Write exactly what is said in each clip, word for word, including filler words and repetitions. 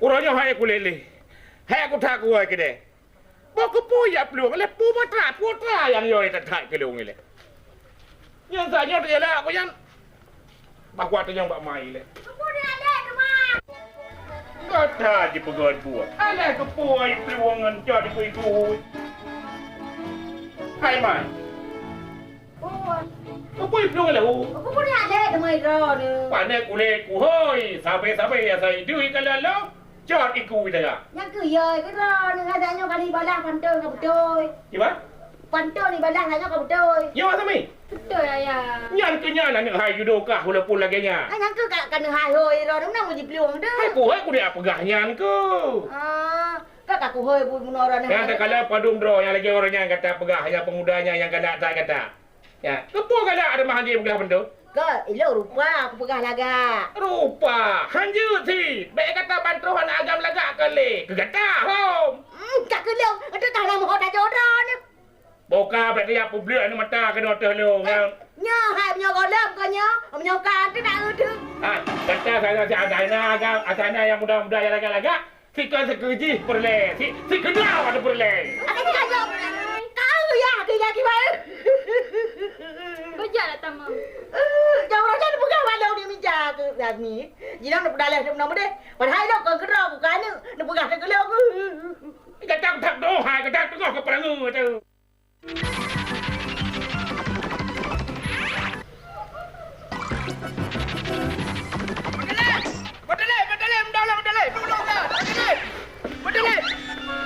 Uroe nyoe hai kulét lé. Hai kutha kuwoe keudeh. Boh keupeue jak plueng lé pu mata putra nyang yôi that-that keu lôn ilée. Nyang tanyoe teuh lak ku nyan. Bah kuat tanyong bak mai ilée. Keupeue ni aléh teuma? Gata jipeugét buet. Aléh keupeue plueng ngon cot iku-iku. Hai mai. Buet. Keupeue plueng lé hu? Keupeue ni aléh teuma droeneuh? Pané kulét kuhôi, sabe-sabe ya sai deuh ikalon lom. Cot iku ita ya. Nyang keu yôi keudroe nyoe, tanyoe kali balah pantôn ka beutôi. Iban? Pantôn ibalah tanyoe ka beutôi. Nyoe Sami. Beutôi, Ayah. Nyan keu nyan aneuk hai judo kah walaupun lagée nyan. Ah, nyang keu ka, ka neuhai hôi droe, meunang jiplueng deuh. Hai kuhôi kudiak peugah nyan keu. Ah, ka, ka kuhôi bu meunurot. Nyang takala padum droe nyang lagée ureuëng nyan gata peugah, nyang peumuda nyan nyang galak that gata. Ya, keupeue galak ada mah hanjeuet peugah pantôn? Ka, ilok rupa aku peugah lagak. Rupa, hanjeuet cit. Bék gata bantroh aneuk agam lagak keu lé. Keu gata, hom. Hmm, ka keu lôn, itu dah lama ho dah jodoh ni. Boka bék tajak publik aneuk mata keunoe teuh lôn, nyang. Nyoe hai meunyoe gohlom keu nyoe, meunyoe ka tu nak eu tu. Ah, gata salah si Azaina agam, Azaina nyang muda-muda nyang lagak-lagak. Sikon sikeu jih peureulée, si, sikeudroe ada peureulée. Ada si ayo. Kau ya, kau ya kibai. Beujak lah tamong. Eh, jauh raja ni peugah walau di mija ke Rani. Jinoe nak pedaleh dia menang deh. Padahal dia kau keudroe bukan ni. Nak peugah dia keulok. Kacang tak doh, hai kacang tengah ke perangai tu.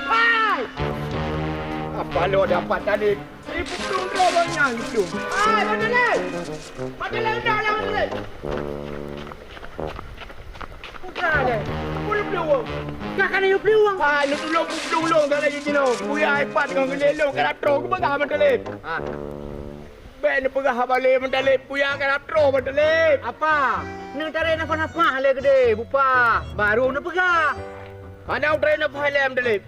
Hai! Apa lo dapat tadi? Seribu pun dua banyak gitu. Hai, Bang Talib! Bang Talib, udah lah, Bang Talib! Bukan deh. Puluh puluh wong. Kah kana yue puluh wong? Ha, nu tulông puluh wong dalam yue jinoe. Kuya ipat ngon geulelong ka troh ku peugah Bang Talib. Ha. Bék neupeugah haba lé Bang Talib, kuya ka troh Bang Talib. Apa? Neu taré nafah-nafah lé geude, bupa. Baru neupeugah. Hana utaré nafah lé Bang Talib.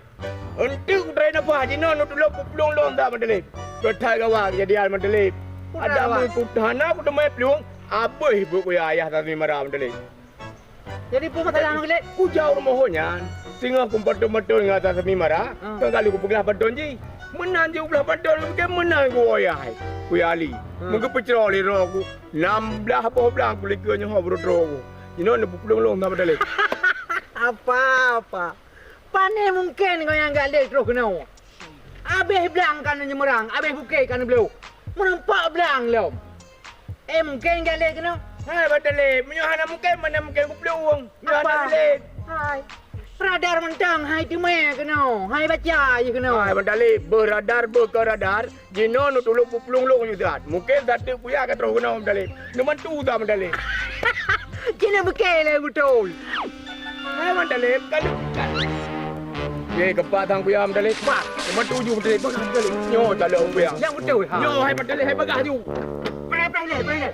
Eunteuk utaré nafah jinoe nu tulông peuplueng lôn that Bang Talib. Keu that gawa keujadian Bang Talib. Ada meuikut hana kuteumé plueng, abéh buet kuya ayah Sami mara Bang Talib. Jadi peue masalah ngon Gleb? Kujak rumoh ho nyan, singoh kumpatôn-patôn ngon Sami mara, hmm, ka kali kupeugah patôn jih. Meunan jih ublah patôn, mungken meunan kuwoe hai. Kuya Ali, hmm, meugeupeucroe lé droe ku, nam blaih boh blang kulikeu nyoe ho beureutroe ku. Jinoe neupeuplueng lôn Bang Talib. Apa, apa? Pane mungken ngon nyang galeh troh keunoe. Abéh blang ka neunyeumeurang, abéh bukét ka neubloe. Meureumpok blang lom. Eh, mungken galeh keunoe. Hai, Bang Talib, meunyoe hana mungken, mana mungken kuplueng. Meunyoe hana galeh. Hai. Radar mantong hai teumé keunoe, hai baca jih keunoe. Hai Mantaleb, beuh radar, beuh kon radar, jinoe neutulông peuplueng lôn nyoe that. Mungken sateuk kuya ka troh keunoe Mantaleb. Neubantu that Mantaleb. Jinoe bukée lé beutôi. Hai Mantaleb, ka lheueh, ka lheueh. Eh, keupak sang kuya Mantaleb. Pat, neubantu ju Mantaleb. Peugah Mantaleb. Nyoe calon kuya. Nyang beutôi, ha. Nyoe hai Mantaleb, hai peugah ju. Mana, mana, mana?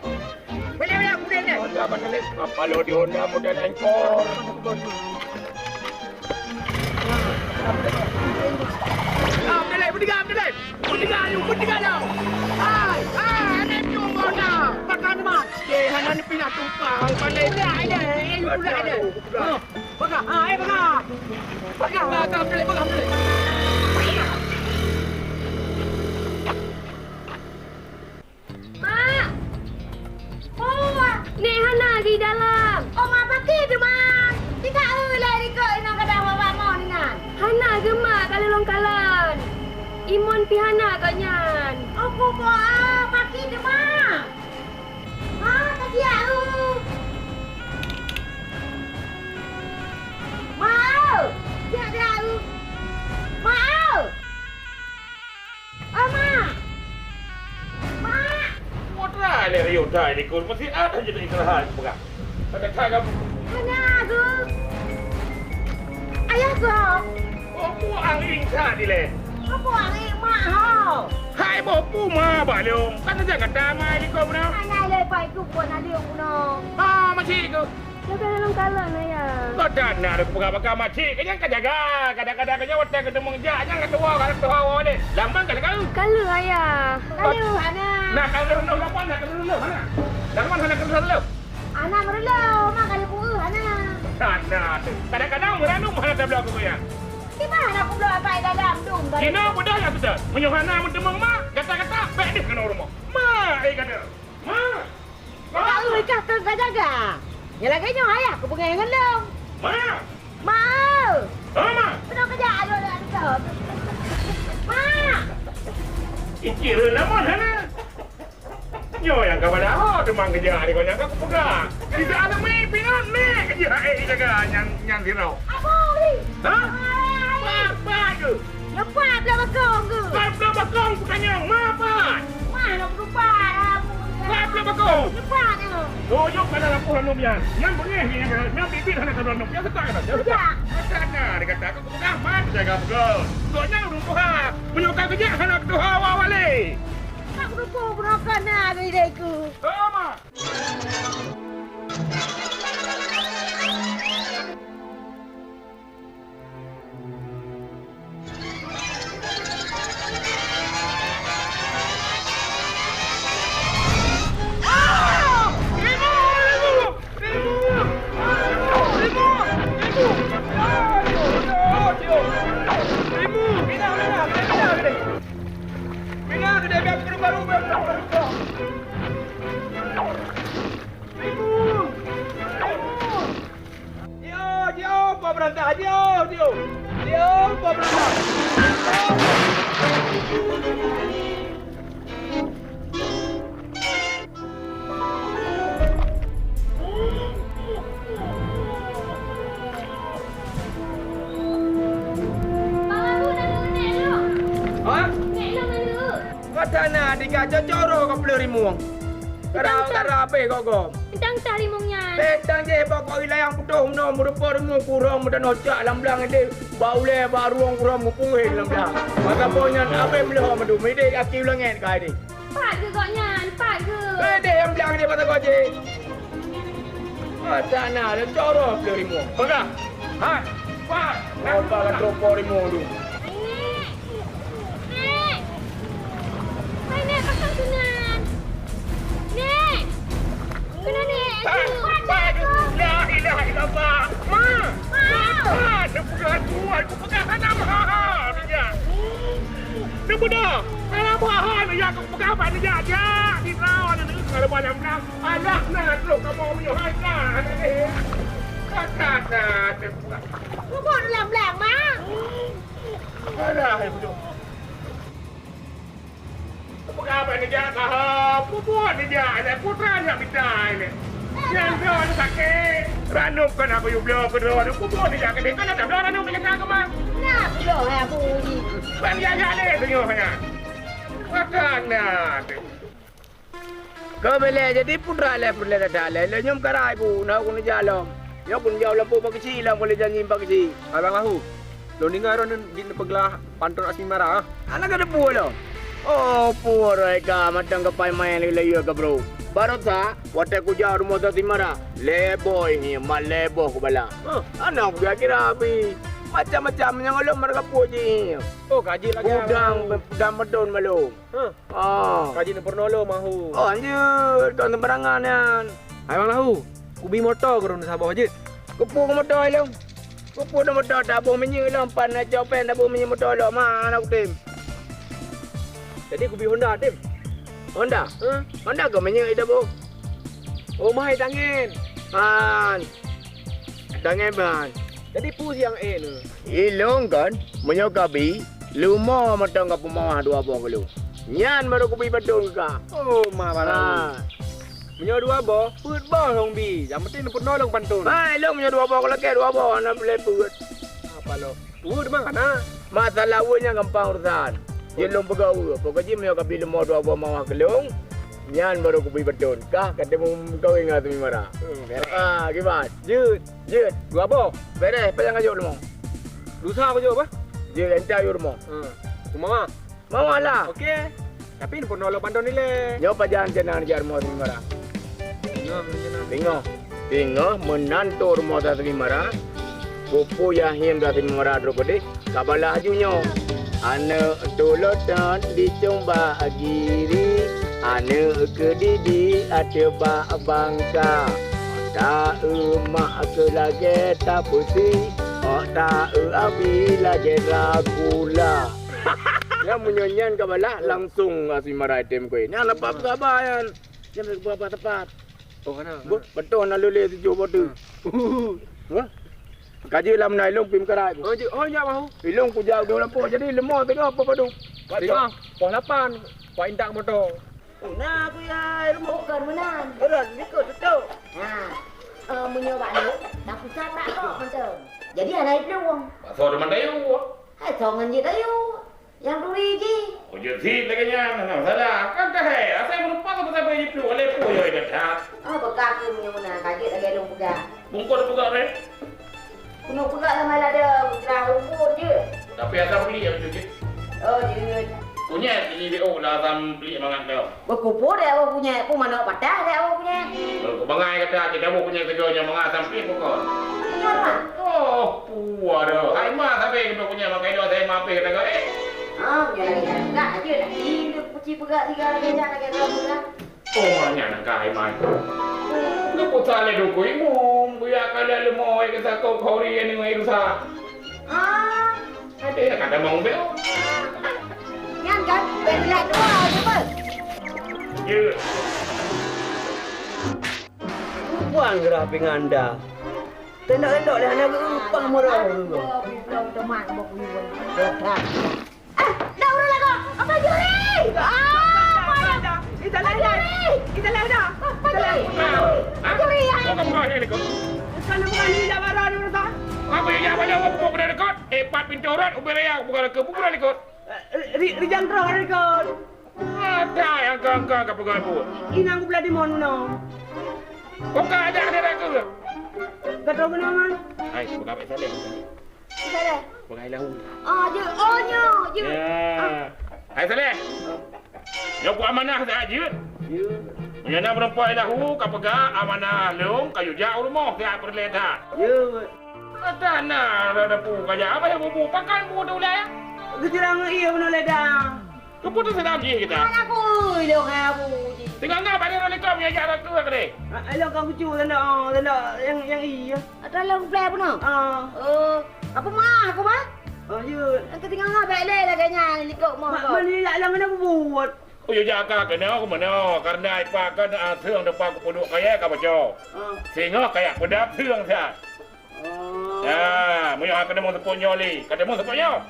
Boleh, boleh, boleh, boleh. Honda Mantaleb, apa lo di Honda model engkol? Ah, Mantaleb, bertiga, Mantaleb. Bertiga, ayo, bertiga, ayo. Hai, hai, anak cium Honda. Pakai teman. Eh, hana ni pindah tumpah. Hai, Mantaleb. Boleh, boleh, boleh. Peugah, ha, eh, peugah. Peugah, peugah, peugah, peugah, peugah. Mak! Oh, Nek hana di dalam. Oh, Mak, pakri teuma? Tika eu lé likot inong gadang bak mon inan. Hana geuh, Mak, ka lôn kalon. Imon pih hana gobnyan. Oh, kupo, ah, pakri teuma? Ha, ka siap eu. Mak eu! Siap dah eu. Mak eu! Oh, Mak! Mak! Putra lé Rio dai di kos meusiat hana jadi istirahat peugah. Ada kak kamu. Hana geuh. Ayah geuh. Oh, puang ingsa dilèe. Apa angin mak ho? Hai boh pu ma bak lôn. Kan saja kata ma likot beuna. Hana lé pai tu pun ada guna. Ha, masih ke? Leubeh lôn kalon, Ayah. Kau dah nak aku pegang-pegang makcik. Kau jangan kau jaga. Kadang-kadang kau jangan watèe kau teumong jak. Jangan kau tuha, kalau tuha awak ni. Lambang kau kau. Kalau, Ayah. Kalau, hana. Nak kalau renung lapan, nak kalau renung hana. Lapan hana kalau renung. Hana meureuloh, mak kali peue hana. Hana tu. Kadang-kadang meuranu hana tabloe aku goyang. Di mana aku bloe abai dalam dum tadi? Kena bedah ya sudah. Meunyoe hana meuteumong mak, gata-gata bèk deh keunoe rumoh. Mak, eh, kata. Mak. Mak. Mak, eh, kah keu ka jaga. Nyang lagèe nyoe ayah kupeugah ngon lôn. Mak. Mak. Oh, mak. Keunoe keujak adoe dak ditoe. Mak. Ikir nama hana. Nyoe nyang ka padahai teuma geujak di gobnyan ka kupeugah. Di dalam mimpi nyoe nèk geujak, eh, jaga nyang, nyang sidroe. Apa ni? Ha? Ai. Pat, pat ke? Lepas belah bakong ke? Pat belah bakong bukan nyoe, ma pat? Mah nak berubah lah. Pat belah bakong. Lepas ni. Tunjuk pada lapoh lalu biar. Nyang bengeh ni, nyang, nyang bibit hana keudroe nyoe. Nyang setak kata. Nyang setak. Sejak. Sejak na dikata aku peugah mat jaga beugong. Gobnyan ureueng tuha. Meunyoe ka geujak hana tuha awak-awak lé. Mak beutôi beurangkat na lé ku. Sama. Dio, dio, Pak Beurantah, dio, dio. Dio, Pak Beurantah. Pak Lalu, lalu, nek lu. Ha? Nek lu, lalu. Ka sana, dika cocoro ka peuleueh rimueng. Gara-gara abéh gogom. Tang tah rimueng nyan. Tang jih bak kok ilayang putôh meunoe meurumpok rimueng kurong meudanoe cak lam blang idéh. Bak ulèe bak rueng kurong meupunggéh lam blang. Masa boh nyan abéh meuleuho mandum idéh aki ulangét ka idéh. Pat geuh gobnyan, pat geuh. Idéh lam blang idéh masa gojé. Masa na ada coro peuleueh rimueng. Peugah. Hai. Pat. Ngapa ka tropo rimueng tu? Nek! Nek! Hai, Nek, pakon keunan? Nek! Keunan, Nek! Aku! Aduh! La ilaha illallah! Ma! Ma! Ma! Neupeugah tuan, kupeugah hana meuhah-ha, bijak! Neupeugah hana meuhah-ha, bijak! Kupeugah bak neujak, jak! Sidroe aneuk kalau banyak menang, alah na trok kamoe meunyoe hai ka, hana lé! Ka, ka, ka, neupeugah! Peubuet lam blang, Ma! Alah, hai budok! Peugah bak neujak saha, peubuet neujak, aneuk putra neujak mita, aneuk. Nyan droeneuh sakét. Ranub kon aku yue bloe keu droeneuh. Kubu tidak gede, kon ada bloe ranub di kata aku, Mang. Nah, bloe hai Abu Uji. Bang jalan lé tunyok nyan. Makanan. Keu bilé jadi putra lé peureulée that lé, lé nyoe karai ku, na ku neujak lom. Nyoe ku neujak lom, peue pakeuci lom, ku lé janji pakeuci. Hai Bang Lahu, lôn deungoe droeneuh jeuet neupeuglah pantôn Asmimara, ah. Hana ka teupeue lom. Oh, peue roi ka mantong ka pai maén lé lé ka, bro. Barosa, watée kujak rumoh Asmimara, lé boh nyan, mat lé boh kubala. Hah? Hana kukira-kira abi. Macam-macam nyang ulôn meureuka puji. Oh, ka jeuet lagée. Udang, udang meudon balom. Hah? Ah. Ka jeuet neupeurunoe lom, Lahu. Oh, anjeuet, kon seumbarangan nyan. Hai Bang Lahu, kubi moto keu droeneuh saboh jeuet. Keupeue keu moto lôn? Keupeue moto taboh minyeuk lom, pan na copén taboh minyeuk moto lom, ma hana kutem. Jadi kubi Honda tem. Honda? Hah? Honda keu minyeuk taboh. Oh, meuhai tangen. Man. Tangen man. Jadi peue nyang ék nyoe? Ilôn kon, meunyoe kabi, leumo mantong ka peumawah dua boh keu lôn. Nyan barô kubi pantôn keu ka. Oh, ma bala. Ha. Meunyoe dua boh, peuet boh lôn bi. Nyang penting neupeurunoe lôn pantôn. Hai, lôn meunyoe dua boh kulakée dua boh, hana boleh peuet. Apa lo? Weuet mah kana. Masalah weuet nyan gampang urusan. Jeuet lôn peugah weuet. Pokok jih meunyoe kabi leumo dua boh mawah keu lôn, nyan barô kubi pantôn. Kah ka teumeung meukawen ngon Asmimara. Hmm, beres. Ah, kiban? Jeuet. Jeuet. Dua boh. Beres, pajan ka jok leumo? Lusa ka jok bah? Jeuet, entan jok leumo. Hmm. Keu mama? Mama lah. Oke. Tapi peurunoe lôn pantôn ilée. Nyoe pajan keunan jak rumoh Asmimara. Singoh, singoh. Singoh, singoh meunan trok rumoh Asmimara. Pupu Yahin Asmimara trok keudeh, ka balaih laju nyoe. Aneuk tulôt nyan di Cong Bak Giri, aneuk keudidi ateueh bak bangka. Taeu mak keu lagée tapeusi, ôk taeu abi lagée Dracula. Nyan meunyoe nyan ka balaih, langsong Asmimara item keu. Nyan leupah peugah ba nyan. Nyan leupah ba tepat. Oh, hana. Beuh, beutôi na lulé tujoh boh teuk. Wah. Ka jeuet lam na ilôn pih meukarai. Oh, jeuet. Oh, nyak mahu. Ilôn kujak u lampôh, jadi leumo teuka apa padub. Teuka poh lapan, Pak Indak moto. Oh, na aku ya, rumoh bukan meunan. Berat, ikut tutup. Ha. Eh, meunyoe bak lôn, tak usah tak kok mantong. Jadi hana iplueng. Bakso teuma tayue. Hai, songan jih tayue. Nyang turi jih. Oh, jeuet sit lagée nyan, hana masalah. Kan ka hai, asai meurumpok keu sabe jiplueng, oleh peue yo idak that. Ah, beukah keu meunyoe meunan, ka jeuet lagée lôn peugah. Bungkôh teupeugah, Rek. Keuneuk peugah sama lada, putra rumpun jeuet. Tapi asam pelik ya betul jeuet. Oh, jeuet. Kunyét ini B O lah asam pelik mangat dah. Beukupu deh awak kunyét, pu manok patah deh awak kunyét. Kalau kau bangai kata, kita mau kunyét tegonya mangat asam pelik bukan. Iya, Pak. Oh, puah dah. Hai mah, tapi kena kunyét makai dah, saya mampir kata kau, eh. Ah, jadi enggak aja dah. Ini kuci peugah tiga lagi, jangan lagi dua bulan. Oh, nyan ka hai mai. Geupeusah lé dukui mum, buya ka lé leumo ai geusakô khori ngon ai rusa. Ah. Ada yang kata mau bel. Nyan kan, bela dua, cuba. Ya. Buang gerah pinganda. Tendok-tendok dah nak geupah murah. Aduh, belum teman, mau kuyuan. Dah. Eh, dah urang lagoe. Apa juri? Ah, mana? Kita lihat dah. Juri. Kita lihat dah. Apa juri? Juri, ya. Kau bukan ni, Liko. Bukan, bukan ni, dah marah ni, Liko. Apa yang dah banyak orang pupuk kena rekod? Eh, pat pintu urat, ubé raya, bukan ke pupuk rekod. Eh, ri, ri, rijang terus rekod. Ada yang kau, kau, kau pegang pun. Inang belah di mana? Kau kan ada, ada rekod. Kata apa nama? Hai, bukan apa salah. Saleh. Peugah lahu. Ah, jeuet. Oh, nyoe, jeuet. Ya. Ah. Hai Saleh. Nyoe peuamanah that jeuet. Jeuet. Meunyoe na meurumpok lahu ka peugah amanah lôn ka yue jak u rumoh siat peureulée that. Jeuet. Mata na ada pu ka jak apa ya bubu pakan bu tu lah ya. Geujirang iya beuna leda. Keputusan Abu Ji kita. Anak bui dong Abu Ji. Tengah ngah pada Roni kau punya jarak tu tadi. Ah, ayo kau kucu tanda, oh, tanda yang, yang iya. Ada long play pun ah. Ah. Oh, apa mah aku mah? Oh, iya. Nanti tengah ngah baik leh laganya ni kau mah. Mak, kau. Mana nak lang nak buat? Oh, ya jaga kena aku mana? Karena ipa kan aseng depan aku pondok kaya ka baca. Ah. Sehingga kaya pedap seng siat. Oh. Ya, meunyoe hana meuseupôt nyoe lé, ka teumeung seupôt nyoe.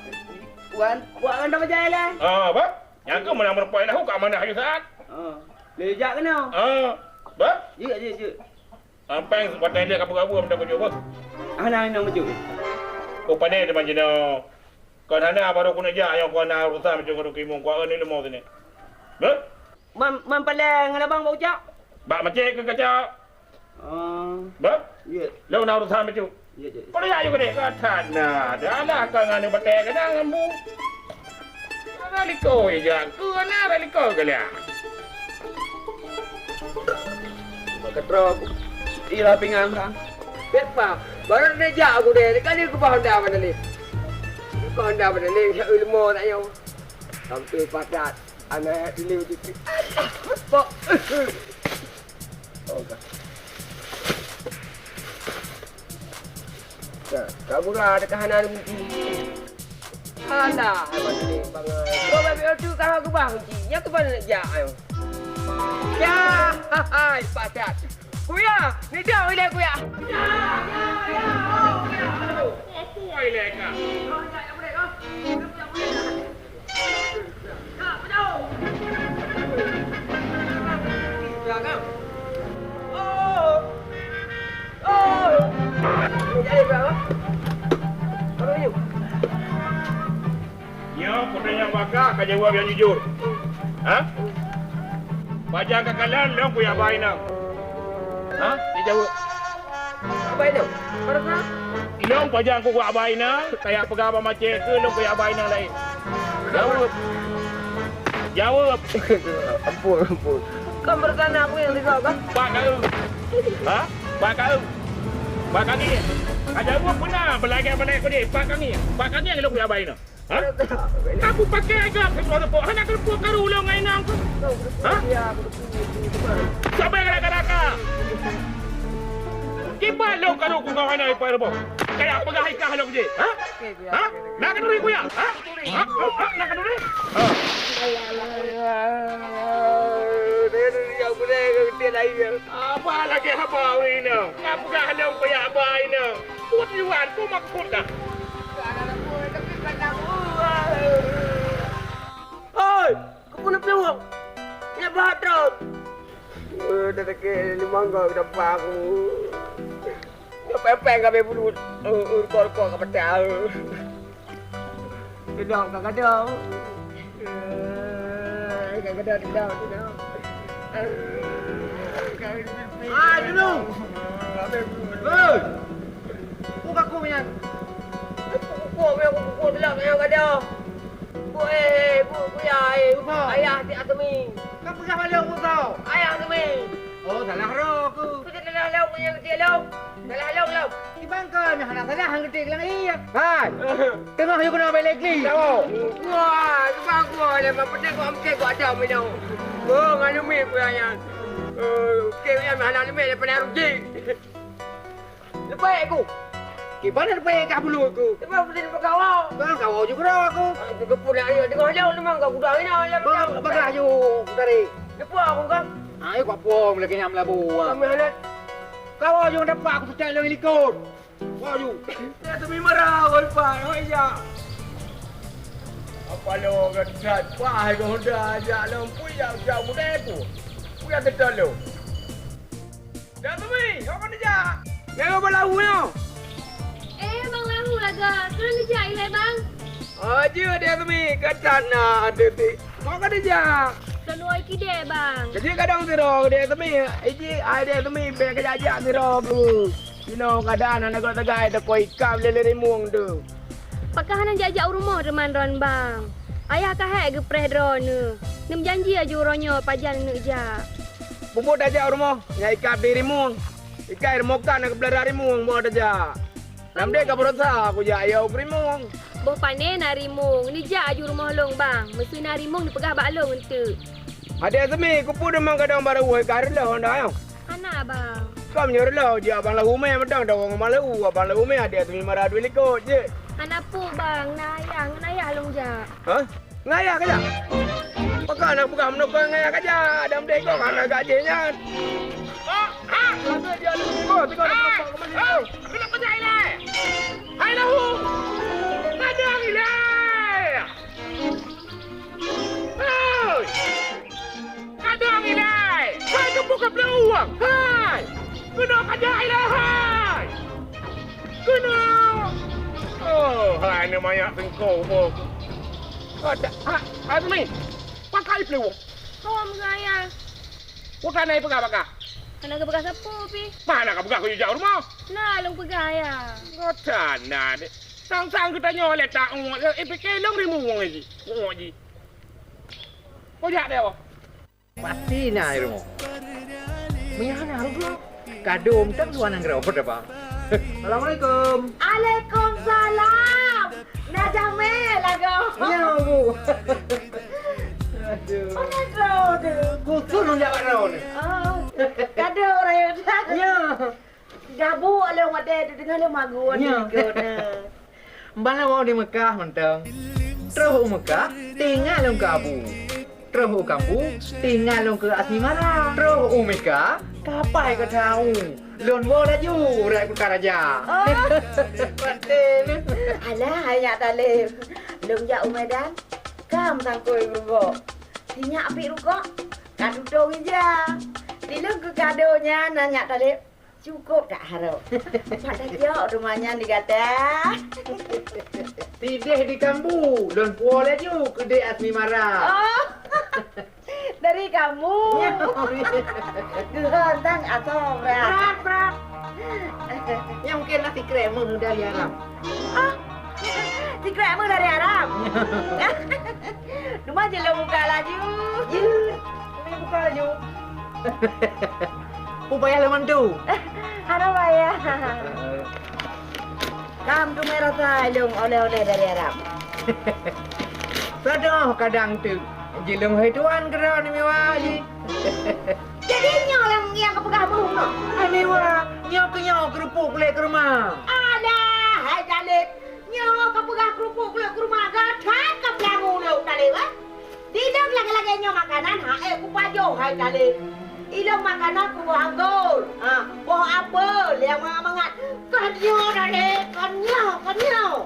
Wan, buat ngon dah bajai lah. Ah, bah? Nyang keu meunang meurumpok lahu ka manah yu saat. Ah. Lé jak keunoe. Ah, bah? Jeuet, jeuet, jeuet. Ampang watèe lheueh ka peugah buet meunan kujok beuh. Hana inong bacut. Ku pandai teuma jinoe. Kon hana baru kuneuk jak, nyoe kon na urusan bacut keu Teungku Imum, ku aneuk leumo sini. Beuh? Man, man paleng ngon abang bak ucak? Bak macet keu kaca. Oh. Beuh? Iya. Lôn na urusan bacut. Iya, iya. Kalau ya, ayo gede, kata na, dah lah kau nganu batèe kena ngambu. Ada liko ya, aku na ada liko kalian. Ketrok. Iya, pingan kan. Pepa, baru dia jak aku deh. Kali aku bawa Honda mana ni? Aku Honda mana ni? Saya ilmu tak yo. Sampai padat. Anak dulu gitu. Alah, kok. Oh, ka. Ka, ka murah ada kahanan mungkin. Alah, abang ni, bang. Kau bagi tu kau ke bang ji. Nya ke bang nak jak ayo. Ya, hai, padat. Kuya, ni dah wilayah kuya. Ya, ya, ya. Oh, kuya. Apa wilayah kau? Nyoe, peutanyaan baka ka jaweueb nyang jujur. Ha? Pajan ka kalon lôn kujak ba inong. Ha? Dijaweueb. Apa itu? Perasa? Lôn pajan kujak ba inong, kajak peugah bak macet keu lôn kujak ba inong laén. Jaweueb. Jaweueb. Ampun, ampun. Kau perasa anak aku yang tiga kan? Pak kau. Ha? Pak kau. Pak kau ni. Ka jaweueb beuna, beulagèe-beulagèe keu dia. Pak kau ni. Pak kau ni lôn kujak ba inong. Ha? Kamu pakai agam keudroe teupok, hana keudroe karu ulôn ngon inong keuh. Ha? Sabai galak-galak ka. Kiban lôn karu ku ngon inong ipai teupok. Kaya peugah ikah lôn je. Ha? Ha? Na khanuri kuya? Ha? Ha? Ha? Na khanuri? Ha? Apa lagèe haba ureueng inong? Ka peugah lôn kuya haba inong. Buet liwan, peue maksud kah? Oi, keupeue neuplueng? Nyak bak droe. Eh, dah sakét limong goe geudampak aku. Nyak pèng-pèng ka abéh bulut. Eh, eh, rukok-rukok ka patah. Keudong ka gadong. Eh, ka gadong, keudong, keudong. Eh, ka gadong. Hai, Gunong! Hei! Peue ka kheun nyan? Peue ka kheun, peue ka kheun, teulak nyan gadong. Bu, eh, bu, bu ya, eh, bu. Ayah si Asmi. Ka peugah bak lôn, bu, tau. Ayah Asmi. Oh, salah droe ku. Keu salah lôn, nyang keu lôn. Salah lôn, lôn. Di bangka meuhana salah, hang geutek lam ie. Hai. Teungoh yue keunoe bèk lé kli. Wah, sebab gua ada mak pedas gua mungkin gua ada minum. Oh, nganu mi gua nyan. Oh, oke, ya, meuhana leume daripada rugi. Leupah ku. Kiban leupah kah bulu ku. Leupah putih leupah kawa. Bang kawa juga aku. Aku kepun nak ayo tengah jauh lemang kau kuda ina lam. Bang bagah ju dari. Leupah aku kan. Ayo kau pom lagi nyam labu. Kami anak. Kawa ju dapat aku setel lagi likot. Wah ju. Dia tu memang rawa lepas. Oh iya. Apa lo gadat pah kau dah ajak lom pun ya jauh mudah aku. Pun ya kita lo. Dah Tumi, kapan dijak? Nyoe Bang Lahu nyoe. Eh, Bang Lahu laga, keuneuk neujak ilèe, Bang? Oh, jeuet Dek Tumi, ka that na Dek Tumi. Kok ka dijak? Keunoe kidée, Bang. Keujiek kadang sidroe Dek Tumi, iji ai Dek Tumi bèk kajak-jak sidroe keuh. Jinoe keadaan hana göt sagai teuka ikab lé rimueng tu. Pakon hana jak-jak u rumoh teuma droeneuh, Bang? Ayah ka hék geupreh droeneuh. Neumeujanji aju uroe nyoe pajan neuk jak. Peubuet tajak u rumoh, nyan ikab di rimueng. Ikai rumoh ka na geubeulara rimueng, boh tajak. Nam deh ka beurasa kujak yue u rimueng. Boh pane na rimueng, neujak aju rumoh lôn, Bang. Meuseu na rimueng neupeugah bak lôn eunteuk. Adék Semi, keupeue deungon gadong barô wai ka reuloh anda nyoe? Hana, Bang. Ka meunyoe reuloh jih Abang Lahu mé meudong dawong Abang Lahu, Abang Lahu mé Adék Semi mara duek likot jih. Hana peue, Bang. Na ayah, ngon ayah lôn jak. Hah? Ngon ayah kajak? Pakon hana peugah meunokon ngon ayah kajak? Dam deh kok hana gajéh nyan. Ah, ah. Lagèe dia ada tiga, tiga ada penumpang kembali. Oh, kena pejai lah. Hai Lahu. Kadang ilai. Hei! Kadang ilai! Hai, keupeue ka peuleueng? Hai! Keunoe ka jai lé hai! Keunoe! Oh, hai aneuk manyak teungko boh. Ada, ha, hai Bumi. Pakai peuleuwong. Kawam gaya. Utak na peugah-peugah. Hana geupeugah sapeue pih. Mana ka peugah keu jak rumoh? Na lôn peugah ya. Utak na deh. Sang-sang geutanyoe lé tak uek, eh, pike lôn rimueng ji. Uek ji. Kau jak deh, oh. Pasti na di rumoh. Meunyo hana rugoe, kado mantong luwa nanggroe deh, Bang. Assalamualaikum. Alaikumsalam. Na jamé lagoe. Ya, Bu. Aduh. Mana droe tu? Khusus nang jak droe ni. Oh. Kado raya. Ya. Gabu lôn watèe tu teungoh lôn magun. Nya. Ikut, nah. Mbah lôn di Mekah mantong. Troh u Mekah, tinggai lôn keu Abu. Troh u kampung, tinggai lôn keu Asmi Mara. Troh u Mekah, kapai ka tau. Lôn woe laju, urat keu ka raja. Oh. Paten. Alah, hai nyak Taleb. Lôn jak u Medan, kam sangkôi geurugoe. Sinyak pih rukok, ka tutong ija. Di lôn keu kado nyan, hai nyak Taleb. Cukôp that harok. Pat tajok teuma nyan di gata. Sideh di kambu, lôn puwoe laju keu dek Asmi Mara. Oh. Dari kamu. Ya. Geuhon tang asoe brat. Brat, brat. Nyan mungken lah sikrek meuh dari Arab. Ah. Sikrek meuh dari Arab. Teuma jeuet lôn buka laju. Jeuet. Lôn buka laju. Peue payah lôn bantu? Hana payah. Kam teumé rasa lôn oleh-oleh dari Arab. Sadoh kadang teuk jileueng hai tuan keudroe Miwa jih. Jadi nyoe nyang, nyang kapeugah meuh nyoe? Hai Miwa, nyoe keu nyoe keurupuk kulét keuruma. Alah, hai Taleb, nyoe kapeugah keurupuk kulét keuruma, gata ka peulagu lôn Taleb, eh? Di lôn lagèe-lagèe nyoe makanan, ha, eh, kupajoh hai Taleb. Ilôn makanan keu boh anggô, ha, boh apel nyang mangat-mangat. Kon nyoe Taleb, kon nyoe, kon nyoe.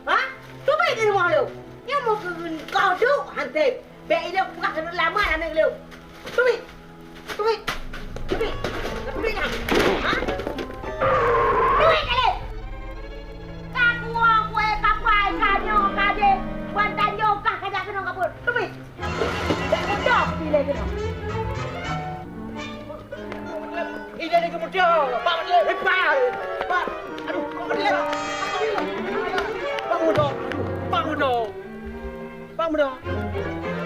Ha? Teubiet di rumoh lôn. Nyoe meukeuen kau duek hanseb. Bèk ilôn peugah keuneuk lamar aneuk lôn. Teubiet. Teubiet. Teubiet. Teubiet nah. Ha? Teubiet kali. Ka kuwoe kué kapai ka nyoe ka deh. Wan tanyoe kah ka jak keunoe ka peuet. Teubiet. Bèk kudoh pilèh keunoe. Ih, jadi kemudian, Pak Menteri, eh, Pak, Pak, aduh, Pak Menteri, Pak Muda, aduh, Pak Muda, Pak Muda, Pak Muda,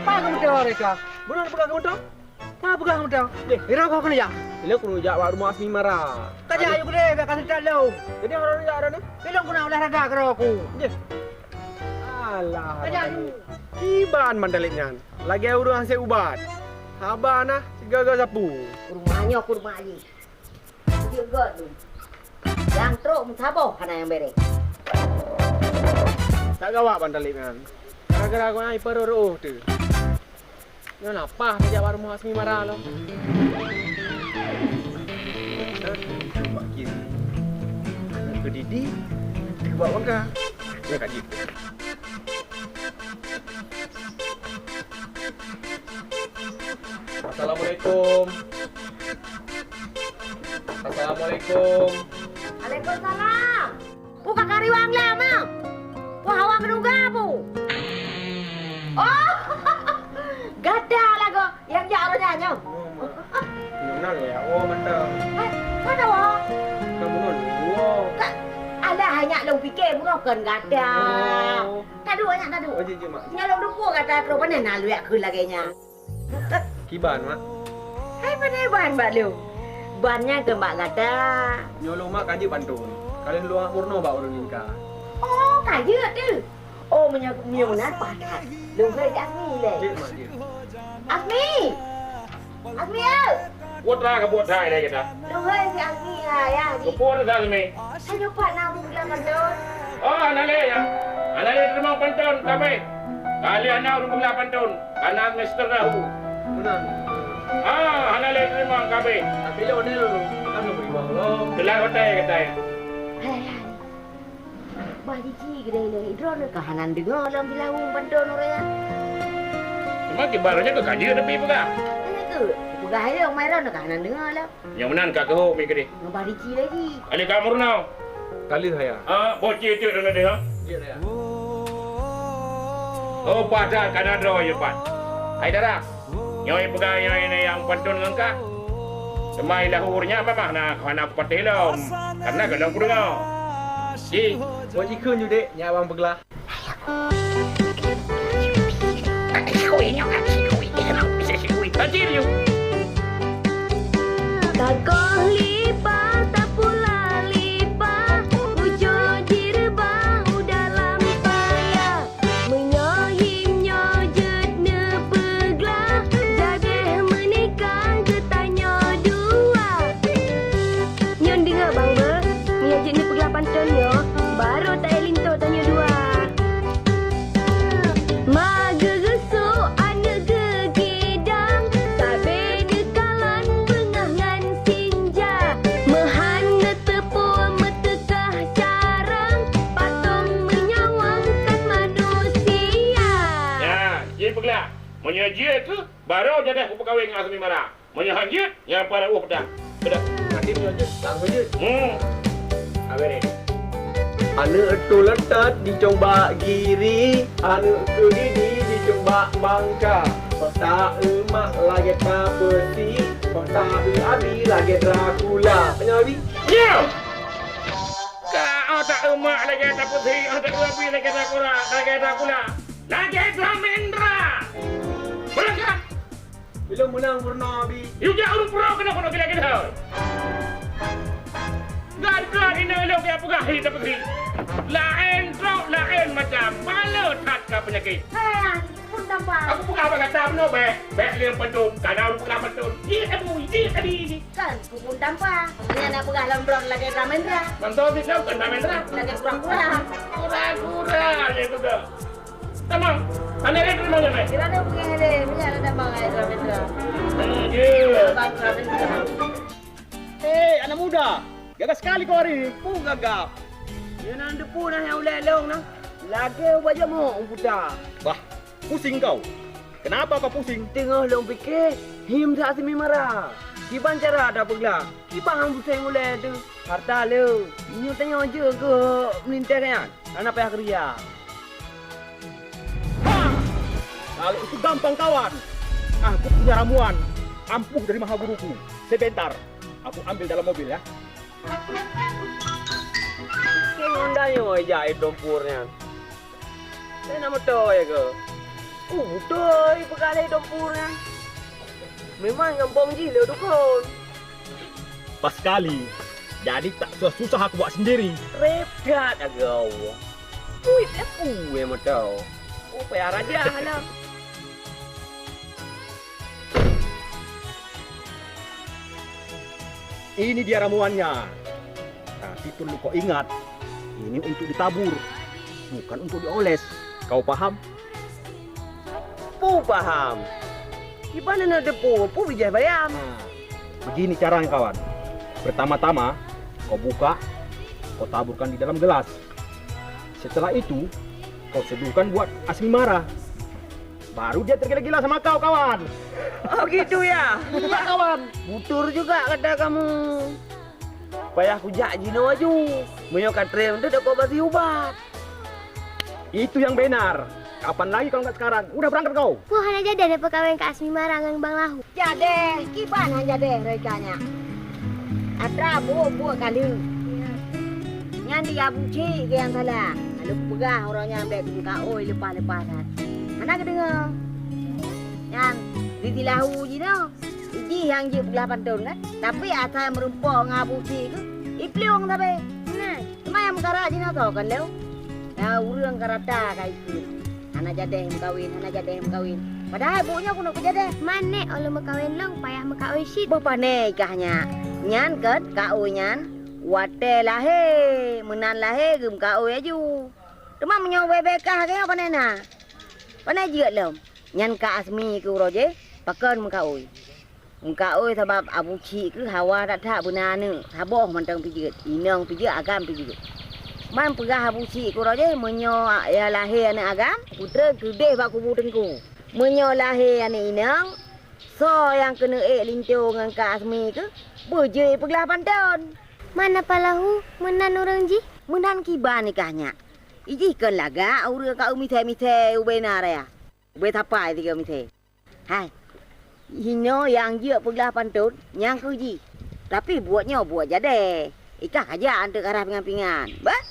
Pak Muda, mereka, benar pegang Muda, Pak pegang Muda, eh, ira kau kena ya, ila kena jak wak rumah Asmi Mara, kajak ayo gede, biar kasih tak lo, jadi orang ni, orang ni, ila kena olahraga kau aku, alah, kajak ayo, kiban mandalik nyan, lagi orang hasil ubat. Haba na sigaga sapu. Kurma nyoe kurma jih. Jeuet göt lôn. Nyang trok meusaboh hana nyang bèrèh. Tak gawat ban talib nyan. Gara-gara gobnyan ipeureuôh teuh. Nyoe lapah tajak bak rumoh Asmi Mara lom. Bak kiri. Keu Didi, keu bak Wangga. Nyoe ka jeuet. Assalamualaikum. Assalamualaikum. Waalaikumsalam. Peue ka kariwang lé, Ma? Peue hawa keunuga, Bu? Oh, gata lagoe nyang jak uroe nyan nyoe. Nyoe, Mak. Nyoe na lé, oh, mantong. Hai, mana, Wa? Ka bunoe, Wa. Ka, alah, hanya lôn pike bunoe kon gata. Oh. Taduek, nyak taduek. Oh, jeuet, jeuet, Mak. Nyan lôn duek gata trok, pane na luwak keu lagèe nyan. Kiban, Mak? Hai, pane ban bak lôn. Ban nyan keu bak gata. Nyoe lôn, Mak, ka jeuet banton. Ka lheueh lôn meurunoe bak ureueng inka. Oh, ka jeuet teuh. Oh, meunyoe, meunyoe meunan paih that. Lôn hôi si Asmi lé. Jeuet, Mak, jeuet. Asmi! Asmi, eu! Buet ra ka buet hai lé gata. Lôn hôi si Asmi, ya, ya, Asmi. Keupeue sa Asmi? Tanyoe pat na ureueng geulah panton. Oh, hana lé, ya. Hana lé teurimong panton, ka abéh. Ka lheueh hana ureueng geulah panton. Ka na meuster dah. Meunan. Ah, hana lé teurimong, ka abéh. Tapi lôn ni lôn, kan lôn bri wang lôn. Teulat watèe gata, ya. Hai, hai. Bah jiji keudeh lé droeneuh ka hana deungoe lom jilawu banton ureueng nyan. Cuma kiban nyan keu ka jeuet tapi peugah. Hana keuh, peugah Ka hai lé, umai droeneuh ka hana deungoe lom. Nyang meunan ka keuhôi mi keudeh. Ngon bah Riki lé jih. Aneuk ka meurunoe. Ka lheueh, Ayah. Ah, boh cit teuk droeneuh deh, ha? Jeuet, Ayah. Oh, padat ka na droe, Yue, pat. Hai dara. Nyoe peugah nyoe nyang pantôn ngon kah. Teuma i lahô nyan memang na hana kupatéh lom. Kareuna gohlom kudeungoe. Jih. Buet jikheun ju, Dek, nyak abang peuglah. Takoh lipah, tapula lipah, ujoe jireubah u dalam paya. Meunyoe him nyoe jeuet neupeuglah, jadeh meunikah geutanyoe dua. Nyan deungoe bang beuh, meunyoe jeuet neupeuglah pantôn nyoe, barô taék linto tanyoe dua. Ma geugeusok aneuk geugidang, sabe neukalon beungoh ngon sinja. Meuhan neuteupeue meuteukah carông, patong meunyawöng kon manusia. Nyan, jih peuglah, meunyoe jeuet keuh, barô jadeh kupeukawen ngon Asmi Mara. Meunyoe han jeuet, nyan para uh peudang. Peudang. Berarti meunyoe jeuet, langsung jeuet. Hmm. Habéh deh. Aneuk teuh leutot di cong bak giri, aneuk keudidi di cong bak bangka. Peutak eumak lagèe tapeusi, peutak eu abi lagèe Dracula. Nyoe abi? Nyoe! Ka otak eumak lagèe tapeusi, otak eu abi lagèe Dracula, lagèe Dracula. Lagèe Dramendra. Beurangkat! Ilôn meunang peurunoe, Abi. Yue jak ureueng peurunoe keunoe, keunoe gila-gila. Gad-gad inong ilôn keu peugah hi tapeusi. Laén trok, laén macam. Balo that ka peunyakét. Hah, pun tampa. Aku peugah bak gata bunoe bèk. Bèk lé pantôn. Kana ureueng peugah pantôn. Jih Abu, jih tadi ni. Kan, ku pun tampa. Nyan na peugah lôn droe lagèe Dramendra. Mantong sih kau kan Dramendra. Lagèe kura-kura. Kura-kura je tu dah. Tamong, hana lé teurimong nyan, Mek? Kira ada bukan ada, punya ada tamong ai Ravindra. Hmm, ya. Abang Ravindra. Hei, anak muda. Gagah sekali kau hari. Peue gagah? Nyan na depu na nyang ulèe lôn na. Lagèe ubat jamok u puta. Bah, pusing kau. Kenapa kau pusing? Teungoh lôn pike, him that Asmi Mara. Kiban cara tapeuglah. Kiban han puseng ulèe teuh. Harta lé. Nyoe tanyoe jeuet keu meulintèe nyan. Hana payah keureuja. Ha! Kalau itu gampang, kawan. Aku punya ramuan ampuh dari maha guruku. Sebentar, aku ambil dalam mobil, ya. Keng Honda nyoe jak i Dompur nyan. Saya nak moto ya ke? Uh, beutôi peugah lé Dompur nyan. Memang ngon bong jih le dukon. Pas sekali, jadi tak susah-susah aku buat sendiri. Reb that, agoe Allah. Ui, pelaku eh moto. Oh, payah raja lah. Ini dia ramuannya. Tapi perlu kau ingat, ini untuk ditabur, bukan untuk dioles. Kau paham? Peue paham? Kiban na depu, peue bijéh bayam? Nah, begini caranya, kawan. Pertama-tama, kau buka, kau taburkan di dalam gelas. Setelah itu, kau seduhkan buat Asmi Mara. Baru dia tergila-gila sama kau, kawan. Oh, gitu ya? Iya, kawan. Butur juga kata kamu. Payah kujak jinoe aju. Meunyoe ka trép, teuh kau basi ubat. Itu yang benar. Kapan lagi kalau nggak sekarang? Udah berangkat kau. Peue hana jadeh neupeukawen keu Asmi Mara ngon Bang Lahu? Jadeh, kiban han jadeh reka nyan. Atra buet-buet kali. Nyan di Abu Cik ke nyang salah. Lalu peugah uroe nyan bèk geumeukaôi leupah-leupah that. Hana geudeungoe. Nyan, di Silahu jinoe. Jih nyang jeuet peugah pantôn kan? Tapi asai meurumpok ngon Abu Cik tu, iplueng sabe. Nah, teuma nyang meukarat jinoe soe kan lé? Nah, ureueng ka rata ka ikheun. Hana jadeh meukawen, hana jadeh meukawen. Padahai buet nyoe keuneuk keu jadeh. Man nèk, óh lheueh meukawen lôn payah meukaôi cit. Boh pané kah nyak. Nyan kan kaôi nyan watèe lahé, meunan lahé geumeukaôi aju. Teuma meunyoe bèe-bèe kah geuh pane na? Pane jeuet lom? Nyan ka Asmi keu uroe jéh, pakon meukaôi. Meukaôi sabab Abu Cik keuh hawa that-that beuna aneuk, saboh mantong pijeuet, inong pijeuet, agam pijeuet. Man peugah Abu Cik keu uroe jéh, meunyoe ya lahé aneuk agam, putra keudeh bak kubu teungku. Meunyoe lahé aneuk inong, Soe nyang keuneuk ék linto ngon Kak Asmi keuh? Beujeuet peuglah panton. Man Apa Lahu, meunan ureuëng jih? Meunan kiban nikah nyak. Ijih kon lagak ureuëng ka mithai-mithai ubé na raya. Ubé sapai tiga mithai. Hai, inoe nyang jeuet peuglah panton, nyang keuh jih. Tapi buet nyoe buet jadée. Ikah kajak anteuk karah pingan-pingan. Bah?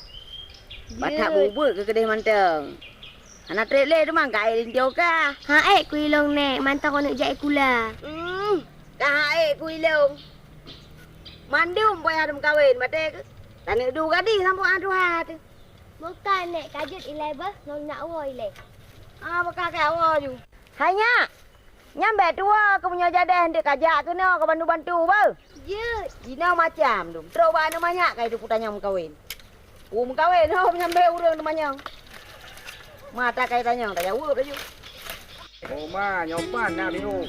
Batak bubut keu keudeh mantong. Hana treb lé teuma ka ék linto kah? Ha ék ku ilong nèk, mantong keuneuk jak ék kula. Hmm, ka ha ék ku ilong. Mandum payah dum kawén, batée keuh. Taneuk du gadih sampoe hana tuha teuh. Bukan nèk, ka jeuet ilée beuh ngon nak woe ilée. Ah, beukah keu woe ju. Hai nyak! Nyan bék tuwoe keu meunyoe jadeh nteuk kajak keunoe keu bantu-bantu beuh. Jeuet. Jinoe macam dum. Trok bak aneuk manyak kai teupeu tanyong meukawen. Peue meukawen ho meunyan bék ureuëng teumanyong. Ma takai tanyong tajaweueb laju. Oh ma, nyoe pat na biru.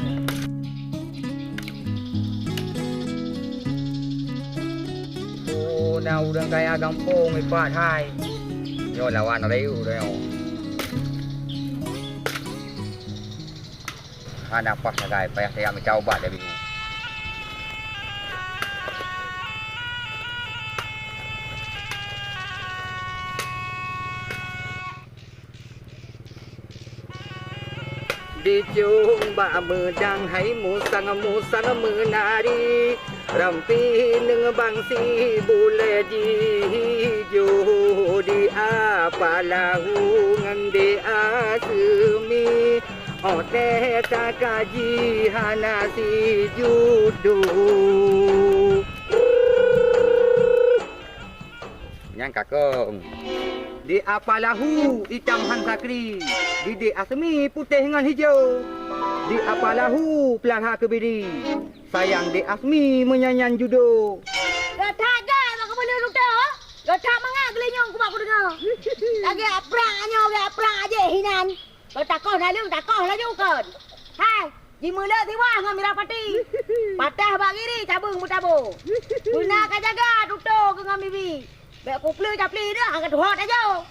Oh, na ureuëng kaya gampông ipat hai. Nyoe lawan rayeuk nyoe. Hana paih sagai, payah tajak mita ubat lé bingung. Dicung bak meudang hai musang-musang meunari. Rampi neungeubang si bulée jijo di Apa Lahu ngon di Aseumi, óh tée takaji hana sijudo. Nyang kakong. Di Apa Lahu itam han sakri, di Dek Aseumi putéh ngon hijau. Di Apa Lahu peulangha keubiri. Sayang Dek Aseumi meunyanyan judo. Gata gai bak keubeuneu lutô, gata mangat geulinyueng kubak kudeungoe. Lagée aprang nyoe, lagée aprang ajéh hinan. Kon takoh naleueng, takoh laju kon. Hai, jimeuleuek siwah ngon mirah pati. Patah bak giri cabeueng meutabô. Beuna ka jaga tutô keu ngon bibi. Bék kupleueh capli deuh, angkat hot aja.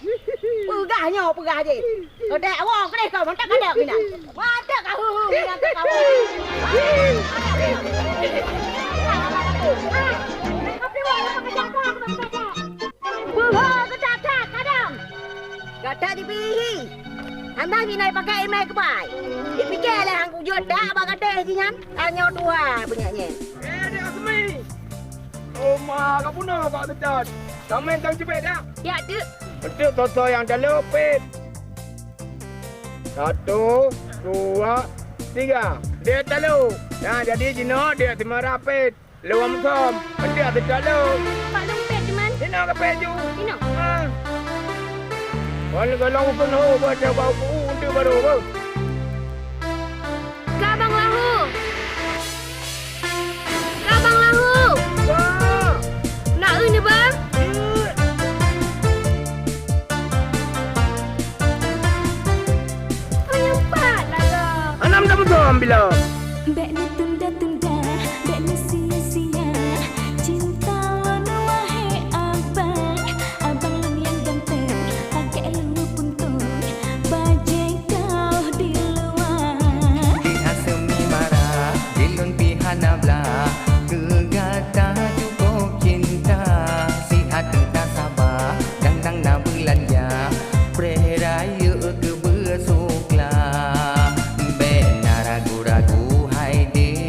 Peugah nyoe, peugah jih. Keutek awak keudeh kau, mantap kadang inan. Mantap kau, hu, hu, mantap kau. Peugah keutak-tak kadang. Gata jipihi. Hana jih na jipakai imai keubai. Jipike lé hang kujeuet dak bak gatéh jih nyan. Tanyoe tuha beunyak nyan. Eh, Dek Asmi. Oh, ma, ka puna bak teutan. Kamen tang cubit dak? Yak, Dek. Bentuk soso nyang talo pit. Satu, dua, tiga. Dek talo. Nah, jadi jinoe dek simara pit. Lewat musom, peundak teuka lôn. Pak Lôn pék, Teuma. Inoe ka pék ju. Inoe. Ha. Wan golom ukeue ho, bak bau ku untuk baru, beuh. Ka Bang Lahu. Ka Bang Lahu. Ka. Nak eu neuba? Jeuet. Peunyeumpat lagoe. Anam dah beutôi bila. Bék neutunda-tunda, bék neusia-sia, cinta lôn wahé abang. Abang lôn nyang ganteng, pakèk lôn meupuntông, bajèe kah di luwa. Di Asmi marah, di lôn pih hana blah, keu gata cukup cinta. Sihat teuka saba, dang-dang na beulanja, preh rayeuk keu beusukla. Bék na ragu-ragu hai di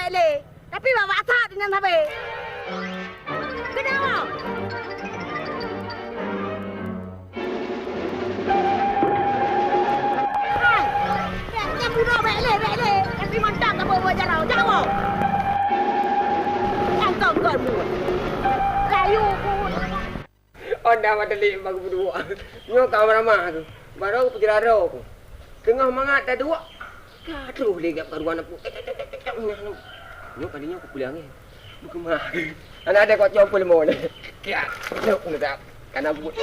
lé, tapi bak-bak that nyan sabe. Keudawa. Hai, bèk nyan bunoe bèk lé, bèk lé. Tapi mantap ka beubawa jaroe, jawoe. Nyang kong-kong buet. Layu buet. Oh, dah mata lé bak geuduek. Nyoe ka ramah tu. Barô peujarah droe ku. Teungoh mangat taduek. Ka troh lé gap karuan aku. Nyoe kali nyoe kupulang eh. Beukeumah. Anak ada kok cong peuleumon. Kiak. Nyoe pun dah. Kana buet.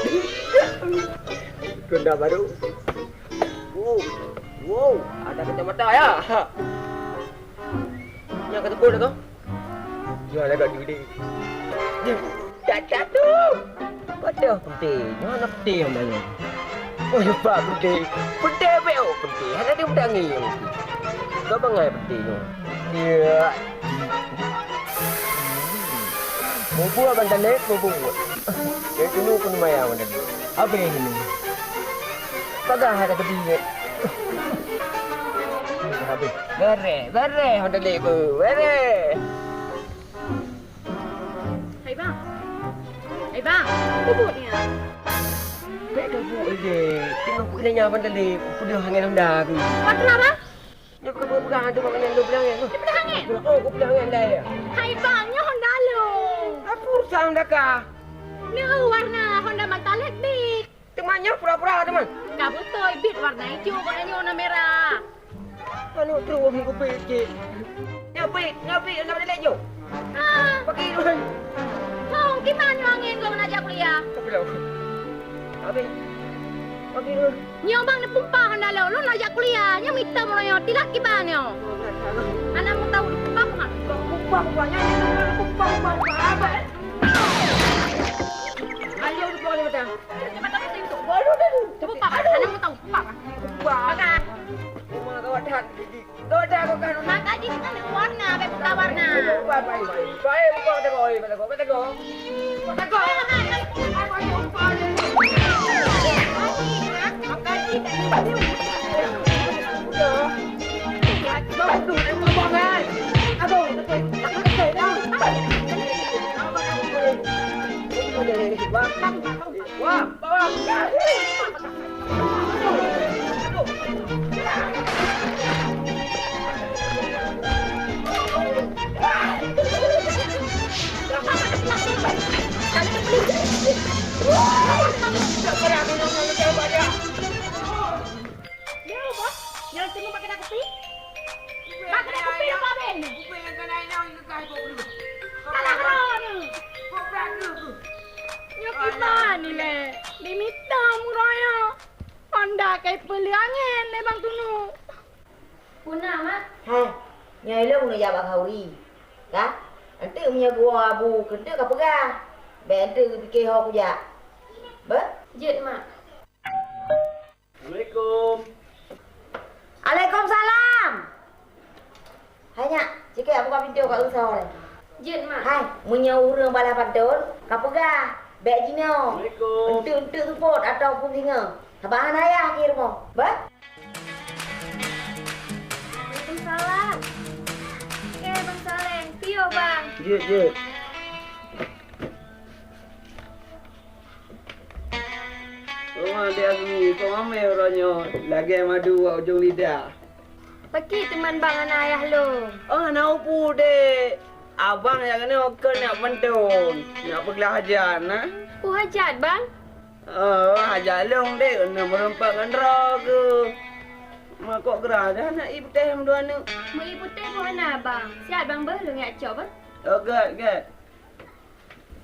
Kunda baru. Wow. Wow, ada kacamata ya. Nyang ka teupeue dah tu? Nyoe lagak geude. Nyoe, that-that tu. Padahai peuté. Nyoe hana peuté nyang bangai. Oh, lupa peuté. Peuté beu peuté. Hana dia mudah ngieng. Kau bangai peuté nyoe. Ya. Bubur abang Tanet, bubur. Dia dulu pun lumayan abang Tanet. Habis ini. Padah ada tepi. Habis. Bereh, bereh, Honda Lebu, bereh. Hai bang. Hai bang, bubuk ni ah. Bèk gabuk lé. Tengok bukan nyan Honda Lebu, peudeuh angèn Honda aku. Apa kenapa? Nyoe keu peugah tu bak nyan dua belas nyan. Dia peudeuh angèn? Oh, aku peudeuh angèn dah ya. Hai bang, nyoe Honda lôn. Apa urusan Honda kah? Nyoe warna Honda Mantalik dik. Teuma nyoe pura-pura teuma. Ka beutôi bit warna ijo, kok nyoe warna merah. Anu truh kupit cit. Nyoe bit, nyoe bit, nyoe bit laju. Ah. Pagi dulu. Hong, kiban nyoe angin kau nak jak kuliah. Tapi dah. Habis. Pagi dulu. Nyoe bang neupumpa Honda lo, lo nak jak kuliah. Nyoe mitem lo nyoe, tilah kiban nyoe. Anak mau tahu neupumpa, ha? Pumpa, pumpa, nyoe, nyoe, nyoe, pumpa, pumpa, pumpa. Abang. Ayo, pumpa, pumpa. Cepat tahu saya untuk. Baru dah tu. Cepat, Pak. Aduh. Anak mau tahu, Pak. Wah. Makan. Rumah gawat dah. Gawat dah, gawat dah. Maka jih kan warna, bek buka warna. Baik, baik, baik. Baik, buka, baik, baik, baik, baik. Maka jih kan. Nyoe, Bos. Nyoe, cuma pakai kupi. Pakai kupi apa, Ben? Kupi nyang keunan inong, inong ka iboh dulu. Salah roh ni. Kok brat dulu tu? Nyoe kiban ni, Le. Dimita muraya. Honda kai peuleuh angén lé Bang Tunu. Puna, Mak? Hai, nyoe ilong neujak bak khauri. Ka? Enteuk meunyoe geuwoe abu, keuneuk ka peugah. Bèk enteuk geupike ho kujak. Beuh? Jeuet, Mak. Assalamualaikum. Alaikumsalam. Hai nyak, cikek buka pintoe ka eu sawa lé. Jeuet, Mak. Hai, meunyoe ureueng balaih pantôn, ka peugah, bèk jinoe. Assalamualaikum. Enteuk-enteuk seupôt ataupun singoh. Saban hana ayah keu rumoh. Beuh? Waalaikumsalam. Eh, Bang Saleh, piye, Bang? Jeuet, jeuet. Oma, Dek Azmi, kok mamé uroe nyoe lagèe madu bak ujong lidah? Pakri teuma Bang hana ayah lôn? Oh, hana peue, Dek. Abang nyang keunoe kon nyak pantôn, nyak peuglah hajat na. Peue hajat, Bang? Oh, hajat lôn, Dek, keuneuk meureumpok ngon droe keuh. Ma kok grah dah na ié putéh meudua aneuk. Meu ié putéh peue hana, Bang. Siat, Bang, beuh lôn jak cok, beuh. Oh, gèt, gèt.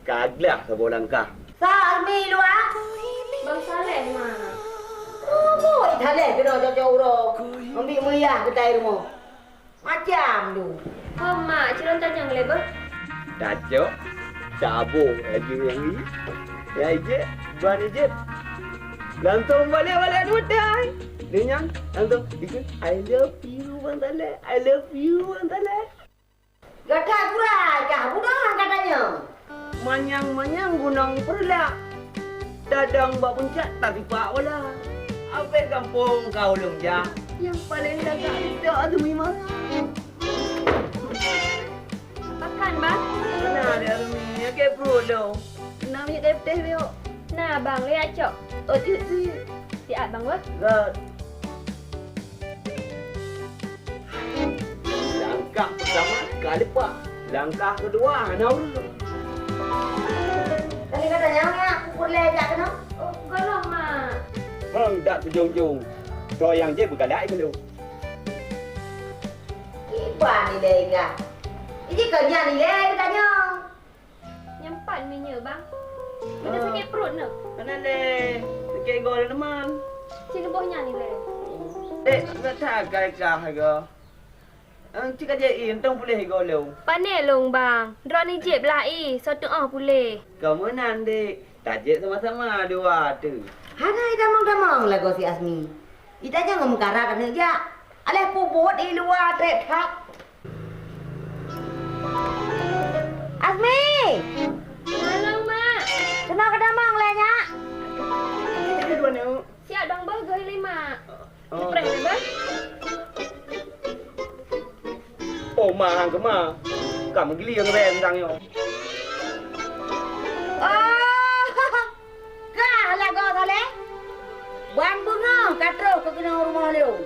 Ka glah saboh langkah. Salmi luwa. Bang Saleh, ma. Rumoh Saleh keunoe cok-cok uroe. Ambi meuyah keutai rumoh. Macam tu. Ho, Mak, cilon tajang lé beuh. Tacok, taboh laju nyang ni. Ya, ijek, ban ijek. Langsung balek-balek dua tai. Dengan langsung, "I love you, Bang Saleh. I love you, Bang Saleh." Gata kurai kah budong katanya? Manyang-manyang gunong Peureulak, tadong bak puncak tasipak bola. Abéh gampông ka ulôn jak, nyang paleng lagak nibak Azmi Mara. Na minyeuk kayèe putéh, Bang. Na, Bang, lé cok. Ôt, ôt, ôt. Siat, Bang, weh. Got. Langkah pertama ka leupah. Langkah kedua hana ureueng. Tadi katanya, Mak, pukul lhèe jak keunoe. Oh, gohlom, Mak. Hang dak beujong-jong. Soe nyang jeuet beugalak keu lôn. Kiban nilai gah. Iji keu nyan nilai geutanyong. Nyang pat minyeuk, Bang. Meunan sakét pruet neuh. Hana lé, sakét goe lé teuma. Ci neuboh nyan ilèe. Dek, gata kai kah go. Ci ka jép ié, mantong puléh goe lôn. Pané lôn, Bang. Droeneuh jép blah ié, soe teungoh puléh. Ka meunan, Dek. Tajép sama-sama dua tu. Hana itamong-tamong lagoe si Asmi. Itanyong ngon meukarat aneuk jak. Aléh peubuet i luwa trép that. Asmi! Halo, Mak. Keunoe keutamong lé nyak. Siap dong beuh geuh lé, Mak. Oh. Dipreh lé beuh. Oh, ma hang keuma. Ka meugilie ngon bèe teuntang nyoe. Oh, kah lagoe Saleh? Ban beungoh ka troh keu keunoe rumoh lôn.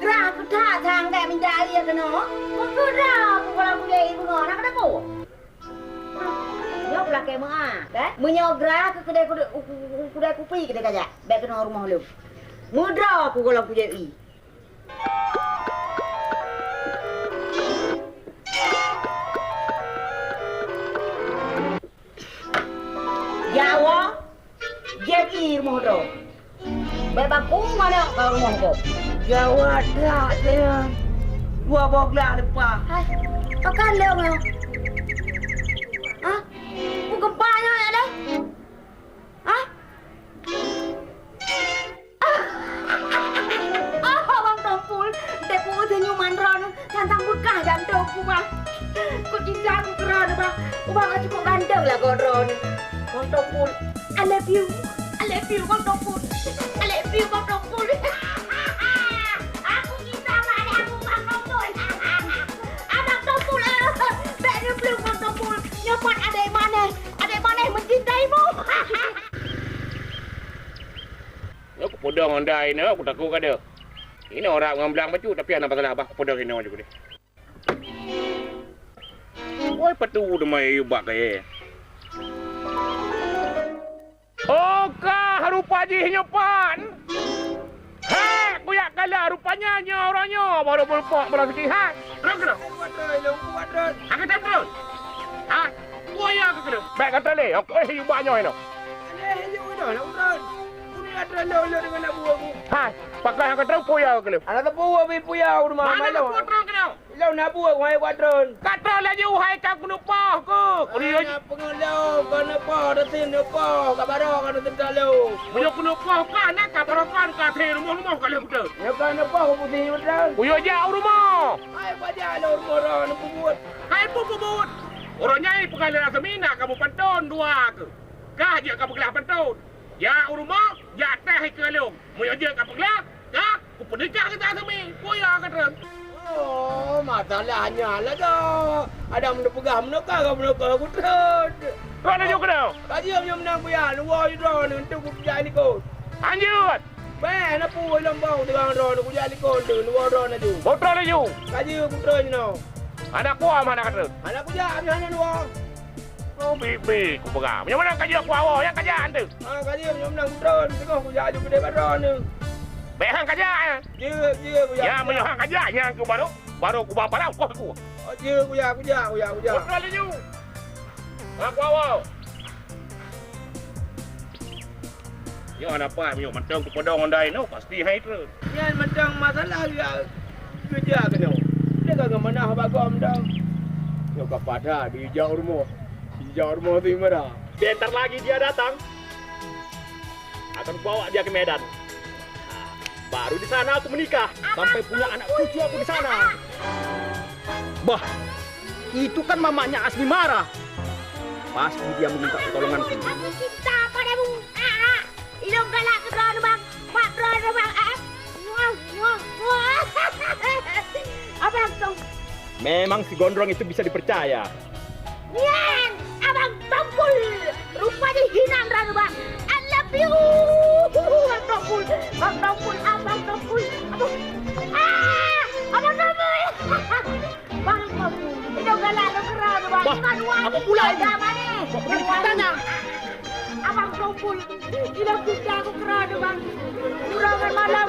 Grah keu that sang gèt mita ié keunoe. Peue keuh droe keu gohlom kujép ié beungoh na keudeue? Nyoe peulakèe meu'ah, kan? Meunyoe grah keu keudè, keudè, u, u, u, keudè kupi keudè kajak, bèk keunoe rumoh lôn. Meudroe keu gohlom kujép ié. Ya Allah, jép ié rumoh droe. Bèk baku manok keu rumoh gob. Gawat that nyan. Dua boh glah leupah. Hai, pakon lé nyoe? Hah? Peue geumpa nyoe ya deh? Hah? Ah, Bang Tompul, dek ku senyuman droeneuh, tantang beukah gantong ku, Bang. Ku cinta ku keu droeneuh, Bang. Ubak ka cukup ganteng lagoe droeneuh. Bang Tompul, I love you. I love you, Bang Tompul. I love you, Bang Tompul. Aku cinta mak aku, Bang Tompul. Abang Tompul, eh, bèk neuplueng, Bang Tompul. Nyoe pat adék manèh, adék manèh mencintaimu. Nyoe kupeudong Honda inoe, kutakot ka deuh. Inoe rab ngon blang bacut, tapi hana masalah bah, kupeudong inoe ju keudeh. Woi, patu teuma yue bak kayèe. Oh, kah rupa jih nyoe pan. Hek, kujak kalon rupanya nyoe uroe nyoe baru meureumpok beulah sikit, hai. Rot keunoe. Kuat rot, lôn kuat rot. Angkat rot. Ha? Buaya keu keunoe. Bèk ka trok lé. Oke, eh, yue bak nyoe inoe. Aleh, yue inoe, lôn rot. Kuni atra lôn, lôn deungon abu aku. Hai, pakon angkat rot buaya keu keunoe. Anak teupeu, abi buaya, rumah. Mana teupeu rot keunoe? Lôn na buet, wahai Kuadron. Ka troh laju, hai ka keuneuk poh keuh. Hai, na peungeut lôn, keuneuk poh, teusim neuk poh, ka barô ka neuteuka lôn. Meunyoe keuneuk poh ka, na ka barô ka, ka akhé rumoh-rumoh ka lheueh beutôi. Nyoe ka neuk poh, ka pusih beutôi. Kuyue jak u rumoh. Hai, bajak lôn rumoh droe, neupeubuet. Hai, peue peubuet? Uroe nyan peugah lé Rasmi na kamoe panton dua keuh. Kah jeuet ka peuglah panton. Jak u rumoh, jak teh ikeue lôn. Meunyoe jeuet ka peuglah, ka kupeunikah gata Sumi. Peue ya ka treun? Oh, masalahnya lagoe. Adam neupeugah meunokah, ka meunokah kutreun. Droeneuh jeuet keunoe. Ka jeuet meunyoe meunan kuya, neuwoe droeneuh, enteuk kupeujak likot. Hanjeuet! Bèk, na peue lom boh teugang droeneuh, kujak likot lôn, neuwoe droeneuh laju. Boh treun laju! Ka jeuet kutreun jinoe. Hana kuwoe, hana ka treun. Hana kujak, hana neuwoe. Oh, bi-bi kupeugah. Meunyoe meunan ka jeuet kuwoe, nyang ka jak enteuk. Ah, ka jeuet, meunyoe meunan kutreun, teungoh kujak aju keudeh baroe neuh. Bèk han ka jak, eh. Jeuet, jeuet, kujak. Ya, meunyoe han ka jak, nyan keuh baru, baru kuba palau koh ku. Oh, jeuet, kujak, kujak, kujak, kujak. Kutreun laju. Ka kuwoe. Nyoe hana pat, meunyoe mantong kupeudong Honda inoe, pasti hai treun. Nyan mantong masalah ya, keujak keunoe. Dia ka geumanah bagom dong. Nyoe ka padat, dijak rumoh. Dijak rumoh si Mira. Bentar lagi dia datang. Akan kubawa dia ke Medan. Baru di sana aku menikah. Sampai punya anak cucu aku di sana. Bah, itu kan mamanya Asmi marah. Pasti dia meminta pertolonganku. Aku cinta padamu. Ah, ah. Ilong galak keu droeneuh, Bang. Mak droeneuh, Bang. Ah, ah. Muah, muah, muah. Abang Tong. Memang si Gondrong itu bisa dipercaya. Nyan, ah, Bang Tongkul, rupa jih hinan droeneuh, Bang. I love you, Bang Tongkul. Bang Tongkul, Abang Tongkul. Abang, ah, Abang Tongkul. Bang Tongkul, itu galak lo kera tu, Bang. Bah, iman wani apa pula ini? Agama ni. Kok boleh ditanya? Abang Tongkul, gila kuda aku kera tu, Bang. Kurangan malam.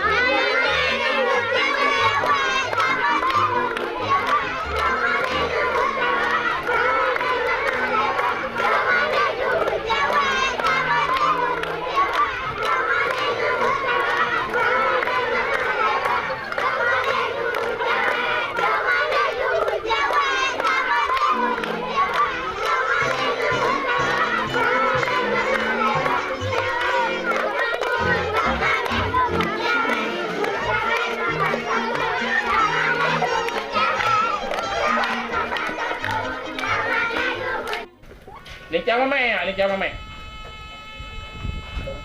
Lincah mamèh, lincah mamèh.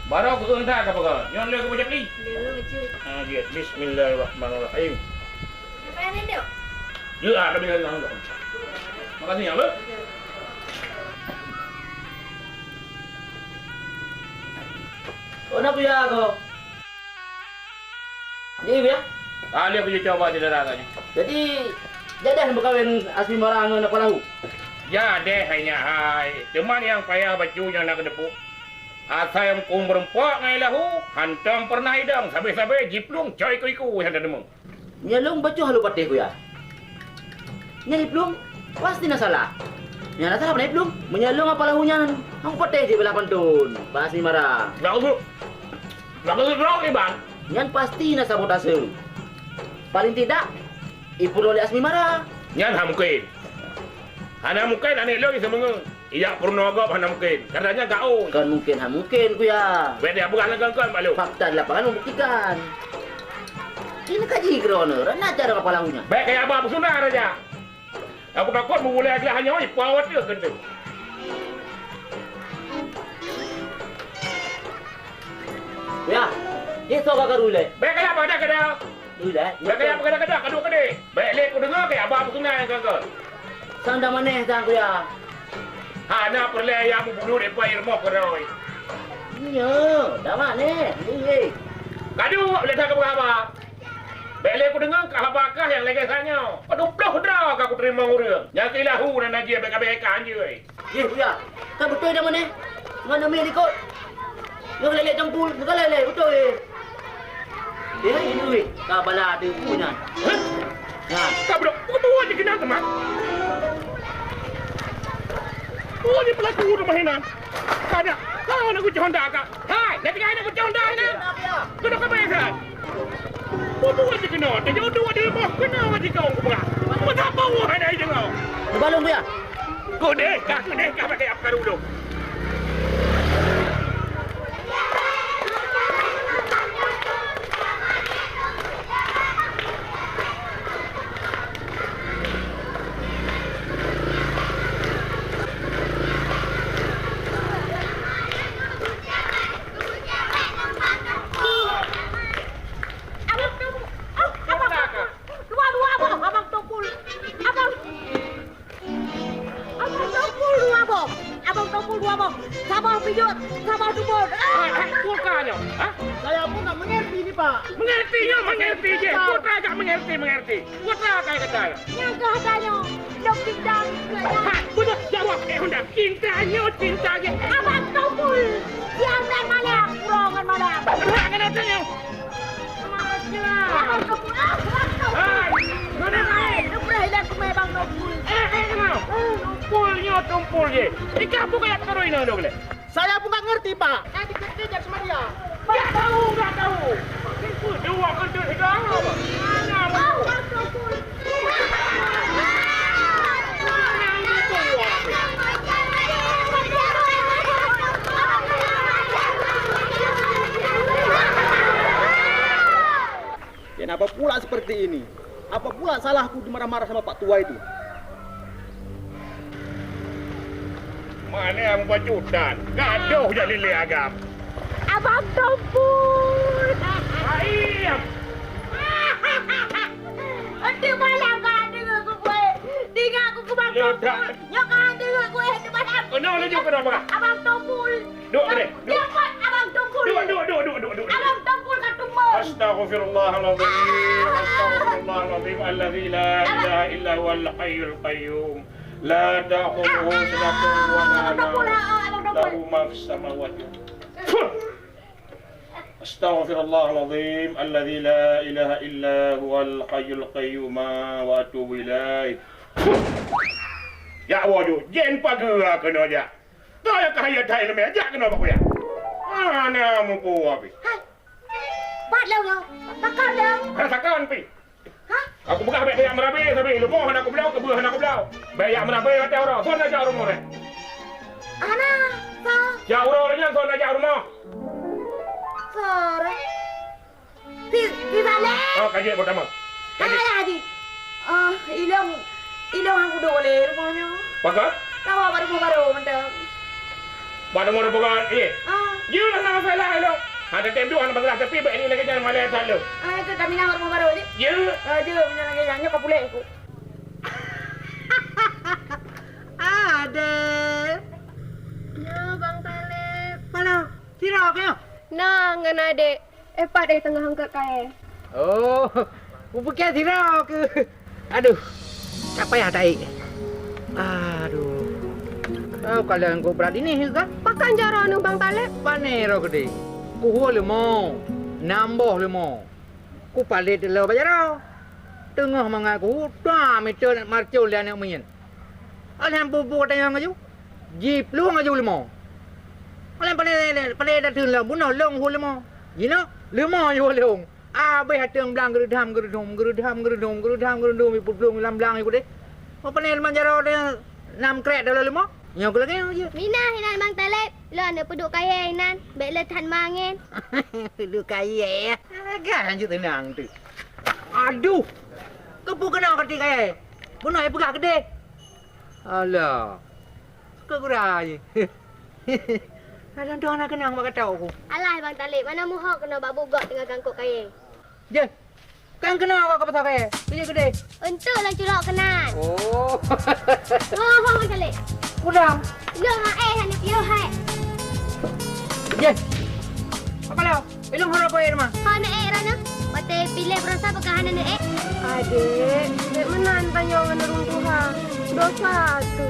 Barô keu ôn that ka peugah. Nyoe lé keu bacut lé. Lé, bacut. Ah, jeuet. Bismillahirrahmanirrahim. Apa yang ada? Jeuet, ah, tapi jangan. Makasih, ya, Bang. Oh, nak kuya kau? Jadi, ya? Ah, lihat kuya coba di daerah tadi. Jadi, jadi meukawen Asmi Mara ngon Apa Lahu? Jadeh hai nyak hai, teuma nyang payah bacut nyang na keuneupok. Asai eungkông meurumpok ngon i Lahu, hantom peureunah idong, sabe-sabe jiplueng cok iku-iku nyang teuneumong. Meunyoe lôn bacut hana patéh kuya. Nyan jiplueng, pasti na salah. Nyan na salah pane jiplueng. Meunyoe lôn Apa Lahu nyan, hana patéh jibeulah pantôn, bak Asmi Mara. Ndak usah. Ndak usah droe, Bang. Nyan pasti na sabotase. Paling tidak, ipeurunoe lé Asmi Mara. Nyan hana mungken. Hana mungken aneuk lôn jiseumangeu. Ijak peurunoe gob hana mungken. Karena nyan gaôt. Kon mungken hana mungken, kuya. Bèk tapeugah lagèe nyan bak lôn. Fakta di lapangan membuktikan. Ini kaji keudroe nyoe, na cara Apa Lahu nyan. Bèk kaya ba peusuna raja. Aku takot meubulèe glah nyoe, ipau ateueh keuneuk. Ya, jih soe ka karu ilèe? Bèk kaya pada kada. Ilèe. Bèk kaya pada kada, kadu keudéh. Bèk lé kudeungö kaya ba peusuna nyang keu-keu. Sang da manèh sang kuya. Hana peureulèe ya meubulut daripada i rumoh keudroe. Nyo, da manèh, nyo. Kadu lé that keu haba. Bèk lé kudeungö keu haba kah nyang lagèe that nyoe. Padub ploh droe ka kuteurimong ureueng. Nyang keu i Lahu nan na jih bèk ka bèk ka hanjeuet. Yeh, kuya. Ka beutôi dah manèh? Ngon umi likot. Ngon lelek campur, ngon lelek, beutôi, eh. Eh, ini weh. Ka bala ada ibu nyan. Hah? Nyan. Ka beudôk, buat je keunan teuma. Buat je pelaku rumah inan. Ka dak? Ka aneuk kucing honda ka. Hai, dah tinggai aneuk kucing honda inan. Kena ka bayar, San. Bubuet jih keunoe, teujodoh di rumoh keunoe jikong kubra. Meusapeue hana jideungoe. Neubalong, Buya. Keudeh kah, keudeh kah pakai apekaru lôn. Abang Tungkul. Oh, Abang Tungkul. Dua, dua, Abang. Abang Tungkul. Abang. Abang Tungkul dua boh. Abang Tungkul dua boh. Saboh pijot, saboh tubon. Ah! Hai, hai, peue ka nyoe? Hah? Saya pun tak mengerti ni, Pak. Mengerti nyoe, mengerti je. Pak. Peue ka jak mengerti, mengerti. Peue ka kata? Nyang ka kata nyoe, lôn cinta ngon nyan. Ha, beutôi jaweueb, eh, Honda. Cinta nyoe, cinta je. Abang Tungkul, siang ngon malam, uroe ngon malam. Rhah ngon ata nyoe. Abang Tungkul, ah, Abang Tungkul. Hai, mana hai? Leupah ilèe kumè Bang Tungkul. Eh, eh, kenapa? Tumpul nyoe, tumpul je. Ikah buka yak terus ina dong le. Saya pun nggak ngerti, Pak. Saya diketik jak sama dia. Nggak tahu, nggak tahu. Itu dua kentut hitam. Mana tahu? Kenapa pula seperti ini? Apa pula salahku dimarah-marah sama Pak Tua itu? Mana yang membuat jutan? Gadoh jak lilé agam. Abang Tungkul. Aiem. Untuk malam kau dengar aku buat. Dengar aku Abang Tumpul. Nyoe ka han deungoe kueh di malam. Keunoe laju keunoe peugah. Abang Tumpul. Duek keudeh. Duek. Abang Tumpul. Duek, duek, duek, duek, duek, duek. Abang Tumpul ka tumbon. Astaghfirullahalazim. Ah. Astaghfirullahalazim alladzi la ilaha illa huwal hayyul qayyum. La ta'khudhuhu sinatun wa la nawm. Abang Tumpul, ah, Abang Tumpul. Lahu ma fis samawati. Fuh. Astaghfirullahalazim alladzi la ilaha illa huwal hayyul qayyum wa atubu ilaih. Jak woe ju, jén pageue keunoe jak. Toh ya ka hayat hai leumé, jak keunoe bak kuya. Hana mupu api. Hai. Pat lom nyoe. Takon lom. Hana takon pi. Hah? Aku peugah bèk jak meurabe sabe, leumo hana kubloe, keubeueh hana kubloe. Bèk jak meurabe watèe uroe, son jak rumoh nyan. Hana, sa. Jak uroe nyan son jak rumoh. Sore. Pi, pi balik. Oh, ka jeuet buet tamong. Ka jeuet. Hana lagi. Oh, ilong, ilong aku dua lé rumoh nyoe. Pakon? Kawa baru mau baru mantap. Bak teumé peugah, eh. Ah. Jeuet hana masalah lôn. Hana tem duek hana masalah, tapi bèk lagèe nyan malèe that lôn. Ah, itu kami nak rumah baru ni. Jeuet. Ah, jeuet, punya lagèe nyan, nyoe ka puléh aku. Adé. Nyoe, Bang Taleb. Mana? Sira ke? Nah, ngon adé. Eh, pat eh, teungoh angkot kayèe. Oh, kupiké sidroe keuh. Aduh, tak payah taék. Aduh. Oh, kalon ku brat ini kah? Pakon jaroe neuh Bang Taleb? Pané roh keudéh. Kuhue leumo, nam boh leumo. Kupalét lom bak jaroe. Teungoh mangat kuhue, ta mita marcon lé aneuk miet. Alham pupu tanyong laju, jiplueng laju leumo. Alham paleng, paleng dateueng lom, bunoe lôn hue leumo. Jinoe, leumo jihue lôn. Abéh ateueng blang geureudham, geureudhom, geureudham, geureudhom, geureudham, geureudhom, jiplueng lam blang jipudeh. Oh, paleng leumo jaroe teuh nam krek dalam leumo. Nyoe keu lagèe nyoe jeuet. Minah inan Bang Taleb, lôn aneuk peuduek kayèe inan, bèk le that mangén. Peuduek kayèe, ya. Agak lanjut tenang tu. Aduh. Keupeue keunoe kati kayèe? Bunoe peugah keudeh. Alah. Keu gura je. Alah, dah nak kenang bak kata aku. Alah, Bang Taleb, mana muhok keunoe bak bugok teungoh gangkok kayèe. Jeh. Kan keunoe awak ka pasah kayèe. Keu jeuet keudeh. Untuk lôn culok keunan. Oh. Ho, ho, Bang Taleb. Kudang. Lôn ha eh hana piôh hai. Jeh. Apa lo? Ilong hara kau air mah. Hana eh rana. Watèe piléh beurasa peugah hana eh. Adek, dek meunan tanyoe ngon ureueng tuha. Dosa tu.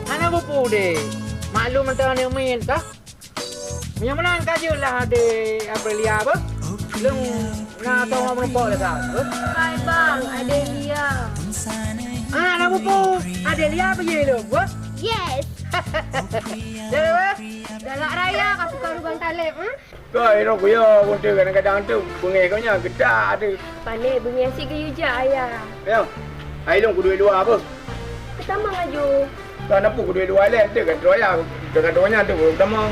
Hana bupu deh. Maklum antara aneuk miet kah? Meunyoe meunan ka jeuet lah adé Aprilia beuh. Lôn na soe meurumpok lé ka beuh. Hai bang, adé Lia. Ah, na buku. Adé Lia apa ye lôn beuh? Yes. Dah beuh. Galak raya ka suka lubang taleb, hmm? Kau iro kuyo kuntu kadang-kadang tu bengeh kau nya gedak tu. Pane bengeh si geuyue jak ayah. Ya. Hai lôn kudu luwa apa? Keutamong laju. Ka na peue kudu dua lé, teuka droe ya, teuka droe nyan teuka tamong.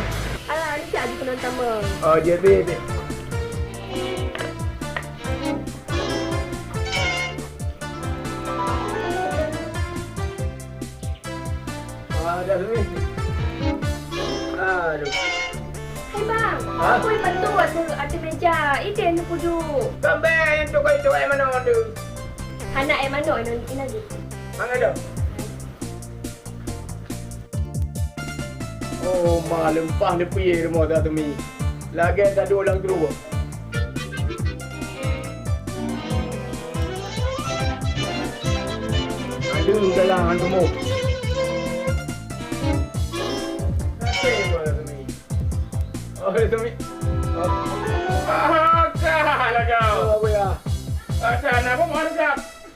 Alah, ni cak di keunan tamong. Oh, jeuet, beh, beh. Ah, dah habis. Aduh. Hai bang, ha? Apa yang betul atau atau meja? Ide ni kudu. Kambing tu kau itu ai mana tu? Anak ai mana ni lagi? Mana tu? Oh, ma leumpah neupie rumoh Datumi. Lagèe taduek lam krueng. Aduh, dalam antumu. Aduh, Datumi. Oh, Datumi. Oh. Ah, kah lah kau. Oh, apa ya? Ada anak pun ada.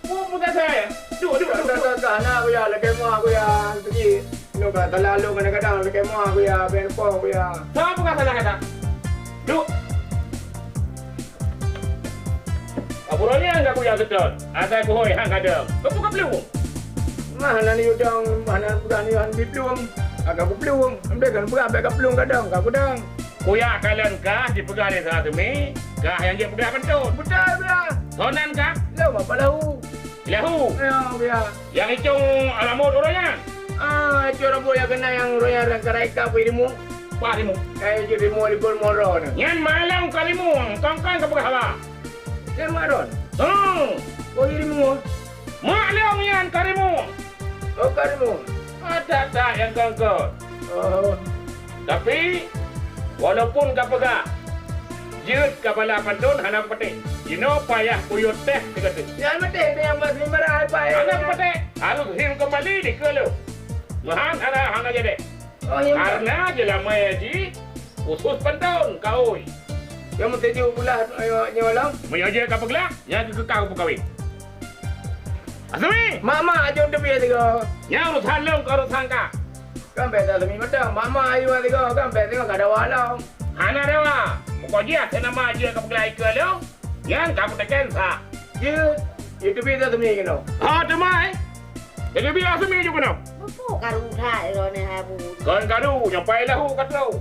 Peue, peue kata, eh? Duek, duek, duek, duek. Ka, ka, ka, na, Kuya, lakèe moh, Kuya. Seugi. Nyoe ka salah lôn kadang-kadang, lakèe moh, Kuya, bèk po, Kuya. Sa peue ka salah kata? Duek. Abu Roni nyang ka Kuya seutôt. Asai kuhôi, han kadang. Keupeue ka plueng? Mah, hana neuyue dong, hana peugah neuyue han jiplueng. Ka kuplueng. Bèk kan peugah, bèk kaplueng kadang, ka kudang. Kuya kalon kah jipeugah lé Datumi, kah nyang jeuet peugah kantô. Beutôi, Kuya. Soe nan kah? Lôn Bapak Lahu. Lahu? Ya, Kuya. Nyang icong rambôt uroe nyan? Ah, icong rambôt nyang keunan nyang uroe nyan rang karai ka bui rimueng. Pah rimueng? Eh, icong rimueng libur moro nyan. Nyan malam ka rimueng, kong-kong ka peugah haba. Nyan mak ron? Hmm. Oh, iya rimueng. Mak lôn nyan ka rimueng. Bukan mu. Ada tak yang kongkot? Oh. Tapi, walaupun ka peugah, jeuet ka bala panton hana patéh. Jinoe payah kuyue teh sigoe teuk. Nyan maté nyang masih marah apa ya? Hana patéh. Harus him kembali di keulo. Meuhan hana, hana jadi. Oh, iya. Karena jeulaman haji khusus panton, kaoi. Yang mesti diulah, ayo, nyoe lom. Meunyoe jeuet ka peuglah, nyan keu kau peukawen. Asumi! Mak-mak aju teubiet tiga. Nyan urusan lôn, keu urusan ka. Kan biasa semi mata, mak-mak ayu tiga, kan biasa tiga kada walau. Hana dawa. Pokok jih, asai nama jeuet ka peuglah ikeu lôn. Nyan ka peuteken sa. Jeuet, itu biasa semi kena. Ha, teuma, eh? Jadi biasa semi ju kena. Bepo karu that droeneuh hai bu. Kon karu, nyoe pai lahu ka troh.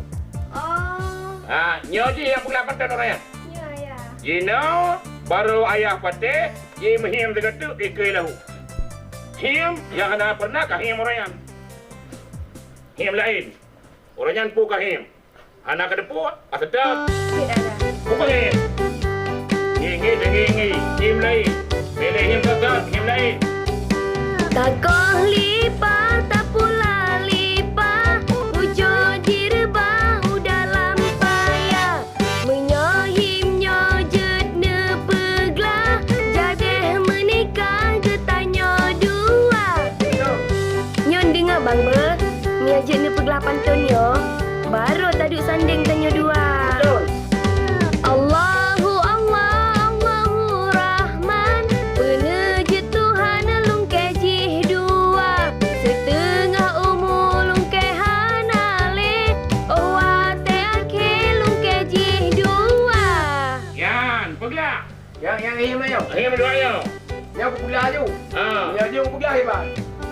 Oh. Ha, nyoe jih nyang peuglah panton ureueng nyan. Ya, ya. Jinoe baru ayah patéh, jih meuhim sigoe teuk ikeu lahu. Him nyang hana pernah ka him ureueng nyan. Him laén. Ureueng nyan peue ka him. Hana ka teupeu, aseutôt. Cik Dara. Bukan ni. Ngi, ngi, ngi, ngi. Tim lain. Pilih tim sesat, tim lain. Takoh lipah, tapula lipah, ucok jireubah u dalam paya. Meunyoe him nyoe jeuet neupeuglah, jadeh meunikah geutanyoe dua. Nyoe deungoe bang beuh, meunyoe jeuet neupeuglah panton nyoe, barô taduek sandeng tanyoe dua. Betul. Allahu Allah, Allahu Rahman, peuneujeuet Tuhan lungkée jih dua. Siteungoh umu lungkée hana lé, oh watée akhé lungkée jih dua. Nyan, peuglah. Nyang, nyang him nyoe. Him dua nyoe. Nyoe kupeugah aju. Ha. Nyoe aju kupeugah iban.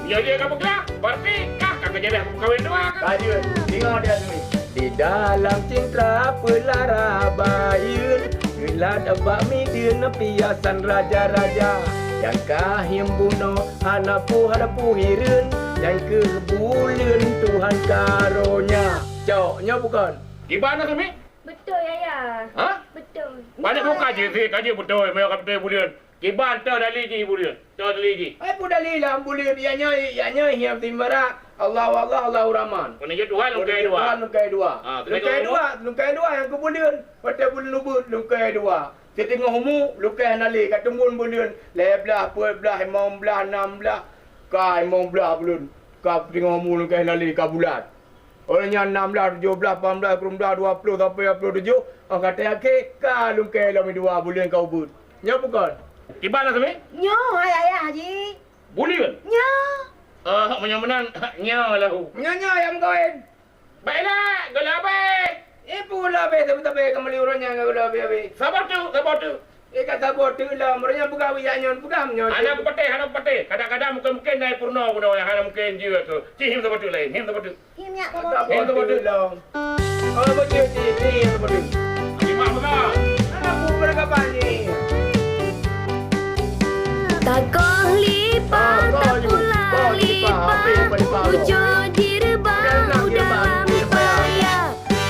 Nyoe aju ka peugah, berarti kah ka keujadah peukawen dua kan? Ka jeuet. Singoh dia sini. Di dalam cintra peulara bayeuen, geulat bak mideuen piasan raja-raja. Nyang ka him bunoe hana peue hana peue hireuen, nyan keuh buleuen Tuhan karonya. Cok, nyoe bukon? Kiban na kami? Beutôi, Ayah. Ha? Beutôi. Palék buka jih, si ka jeuet beutôi, meunyoe ka beutôi buleuen. Kiban toh dali jih buleuen. Toh dali jih. Ai peue dali lam buleuen, ya nyoe, ya nyoe hiam simbara. Allahu Allah, Allahu Rahman. Meunyoe Tuhan lungkée dua. Tuhan lungkée dua. Ha, lungkée dua, lungkée dua nyang keu buleuen. Watée buleuen ubeut lungkée dua. Siteungoh umu lungkée hana lé, ka teumbon buleuen. Lhée blaih, peuet blaih, limong blaih, nam blaih. Ka limong blaih buleuen. Ka siteungoh umu lungkée hana lé, ka bulat. Óh lheueh nyan nam blaih, tujoh blaih, lapan blaih, sikureueng blaih, dua ploh sampoe dua ploh tujoh, óh ka teuyakin ka lungkée lom dua buleuen ka ubeut. Nyoe bukon? Kiban na sami? Nyoe hai ayah jih. Buleuen? Nyoe. Ah, meunyoe meunan, nyoe lahu. Nyoe, nyoe nyang meukawen. Baiklah, geulabeh. Eh, peue labeh, tapi-tapi ka meuli ureueng nyang geulabeh-labeh. Saboh teuk, saboh teuk. Eh, ka saboh teuk lom. Ureueng nyang peugah, jak nyoe peugah, nyoe. Hana kupatéh, hana kupatéh. Kadang-kadang mungken-mungken na peurunoe bunoe nyang hana mungken jeuet tu. Ci him saboh teuk laén, him saboh teuk. Him nyak ka saboh teuk. Him saboh teuk lom. Oh, beutôi, ci, ci, him saboh teuk. Terima kasih. Hana peue peurangkapan ni. Takoh lipah, ah, takoh lipah, takoh lipah, habéh lipah, lipah, lipah. Ujoe jireubah u dalam paya.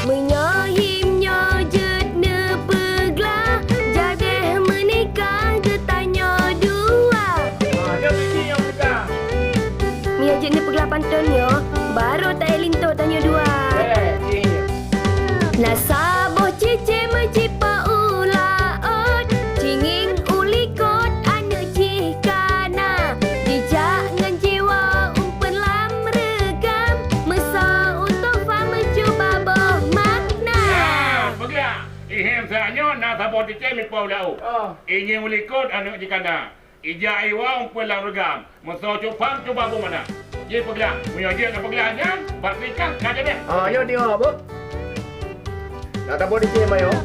Meunyoe him nyoe jeuet neupeuglah, jadeh meunikah geutanyoe dua. Ah, nyoe biji nyang peugah. Meunyoe jeuet neupeuglah panton nyoe, barô taék linto tanyoe dua. Eh, iya. Na saboh cicém jipo u laôt, cingieng u likot aneuk jih ka na. Jijak ngon jiwoe umpeuen lam reugam, meusoe u tofa meucuba boh makna. Nah, peugah. Ihem saat nyoe na saboh cicém jipo u laôt. Oh. Ingieng u likot aneuk jih ka na. Ijak iwoe umpeuen lam reugam, meusoe cupang cuba boh makna. Jih peuglah, meunyoe jeuet ka peuglah nyan, bak nikah ka jadi. Ah, nyoe deungoe, Bu. Na saboh cicém nyoe.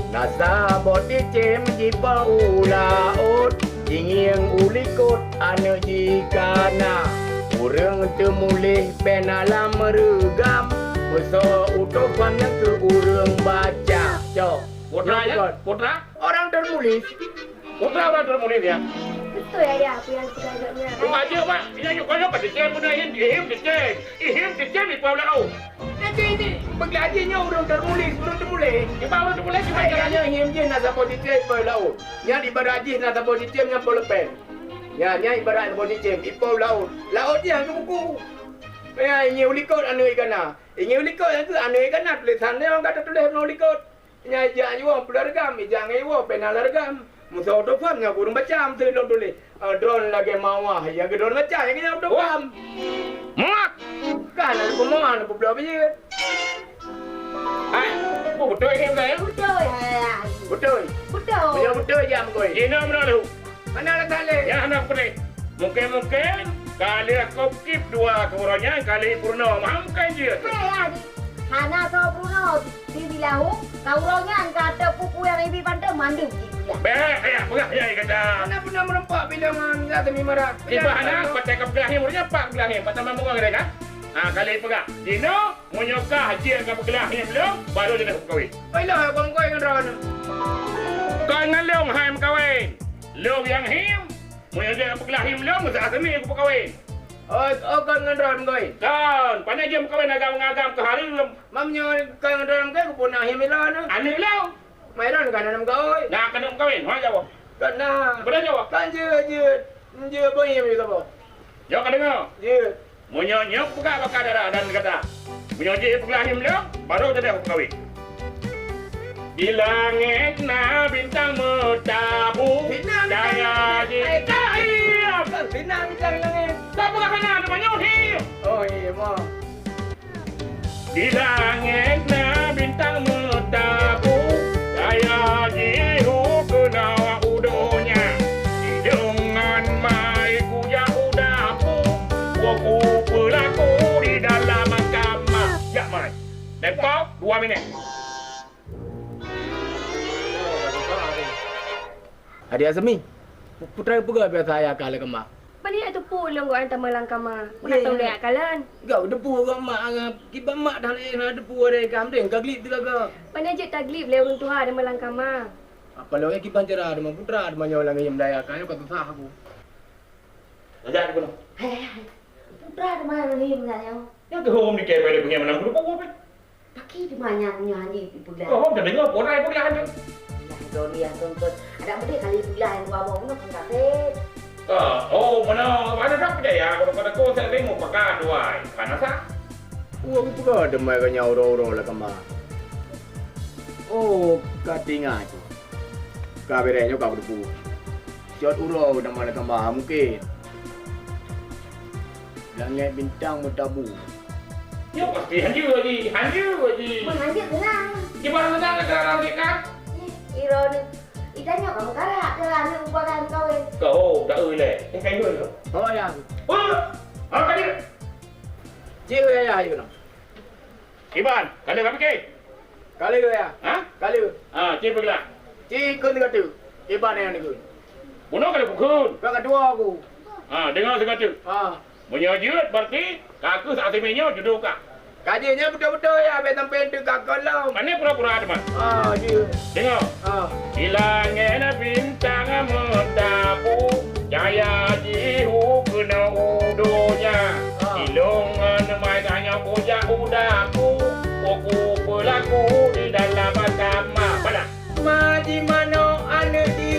Na saboh cicém jipo u laôt, jingieng u likot aneuk jih ka na. Ureueng teumuléh péng na lam reugam, meusoe u tofa nyan keu ureueng baca. Cok. Putra, ya? Putra? Orang termulis. Putra orang termulis, ya? Beutôi, Ayah, apa yang sudah agaknya. Bukan aja, Pak. Ini aja, kalau kata cicém, guna ihim, ihim cicém. Ihim cicém di Pulau Lau. Nanti ini, bagi aja nya orang termulis, orang termulis. Cuba orang termulis, cuba. Hai, caranya. Ihim je nak saboh cicém, Pulau Lau. Yang di barat je nak saboh cicém, yang boleh pen. Nyan, nyan ibarat boh cicém, ipo laôt. Laôt nyan keu buku. Nyan, inyoe u likot aneuk ié ka na. Inyoe u likot nyan keuh aneuk ié ka na, tulésan nyoe ka teutuléh bunoe u likot. Nyan ijak nyoe woe, peulargam, ijak ngon woe, pena largam. Meusaboh topam nyan ureueng baca, meusaboh lôn tuléh. Ah, droen lagèe mawah, nyang keu droen baca, nyang keu nyan topam. Muak! Ka na peumawah, na peubloe bijéh. Hai, bu beutôi ni, beutôi, ya? Beutôi. Beutôi. Beutôi. Meunyoe beutôi, jam koi. Jinoe meunoe laju. Hana rasa lé. Ya, hana peudeh. Mungken-mungken ka lheueh kop kip dua keu uroe nyan ka lheueh peurunoe. Mah mungken jeuet. Hei, Haji. Hana soe peurunoe. Di bilahu, ka uroe nyan ka teupupu nyang ibi pantai mandum jih. Bèk, bèk, peugah jai gata. Hana pernah meureumpok bilang ngon Zat Semi Mara. Sibah hana, patai ka peugah nyan, uroe nyan pat peugah nyan, pat tamah meugoe gata ka? Ha, ka lheueh peugah. Jinoe, meunyoe kah jeuet ka peugah nyan lom, baru jeuet ka meukawen. Oi, lôn hana meukawen ngon droeneuh. Kon ngon lôn hai meukawen. Lôn nyang him, meunyoe jeuet ka peugah him lôn, Zat Semi kupeukawen. Oh, oh, kon ngon droeneuh meukawen? Kon, pane jeuet meukawen agam-agam keu hareuem. Meunyoe kon ngon droeneuh meukawen, kupeu na him ilôn. Aneuk lôn. Mai lôn ka na meukawen. Na keuneuk meukawen, ho jaweueb. Ka na. Beuna jaweueb. Kan jeuet, jeuet. Jeuet beuhem jeuet saboh. Nyoe ka deungoe. Jeuet. Meunyoe nyoe peugah baka dara dan gata. Meunyoe jeuet peugah him lôn, baru teudah meukawen. Di langét na bintang meutabu, cahya jih. Bintang, bintang. Eh, tak, iya. Bintang, bintang langét. Tak peugah hana, teuma nyoe him. Oh, iya, mo. Di langét na bintang meutabu, cahya jih keunoe u donya. Deungon mai kujak u dapu, woe kupeulaku di dalam kama. Jak mai. Tempo dua minit. Adik Asmi, putra peugah biasa ayah kah lé kama. Pane teupeue lôn gobnyan tamong lam kama? Peue na teuh lé kalon? Gau teupeue gop mak, kiban mak dah lé na teupeue deh kam deh ka glip teuga. Pane jeuet taglip lé ureueng tuha tamong lam kama. Apa lôn kiban cara tamong putra tamong nyoe lam ngieng daya ka nyoe ka susah aku. Lajak aku noh. Hei, putra tamong lam ngieng daya. Nyang keuhom dikepée deh punya menang bulu pokok peh. Paki di manyang nyoe hana ipeuglah. Oh, hom teudeungoe peue na ipeuglah nyoe. Lah, Doni yang tonton. Adak beudeh kali ipeuglah yang dua boh bunoe kan kasét. Ah, oh, mana, mana dah percaya kalau kata kau saya tengok pakai dua. Panas ah. Wah, aku peugah demai ka nyan uroe-uroe lah kama. Oh, ka teuingat aku. Ka bereh nyoe ka beudeubu. Cot uroe nama lah kama mungkin. Langét bintang meutabu. Nyoe pasti hanjeuet, Haji. Hanjeuet, Haji. Meuhanjeuet seunang. Kiban seunang keu rara dek ka? Ih, iroh ni. Ita nyoe kamoe karak keu aneuk mubarak kawin. Kau, tak eu ilée. Eh, kayu tu. Oh, ya. Oh, ha, ka dia. Cik, ya, ya, ayo, nah. Kiban, ka lheueh ka pike? Ka lheueh, ya. Ha? Ka lheueh. Ha, ci peuglah. Ci kheun sigoe teuk. Kiban nyang neukheun. Bunoe ka lheueh kukheun. Ka keudua aku. Ha, deungoe sigoe teuk. Ha. Meunyoe jeuet, berarti ka keuh saat simé nyoe judoe kah. Ka jeuet nyoe beutôi-beutôi, ya, bèk sampoe teuka kon lom. Pane pura-pura teuma. Ha, jeuet. Deungoe. Ha. Di langét bintang meutabu, cahya jih keunoe u donya. Ha. Ilôn ngon mai tanyoe kujak u dapu, ku peulaku di dalam kama. Bana. Ma jimanoe aneuk di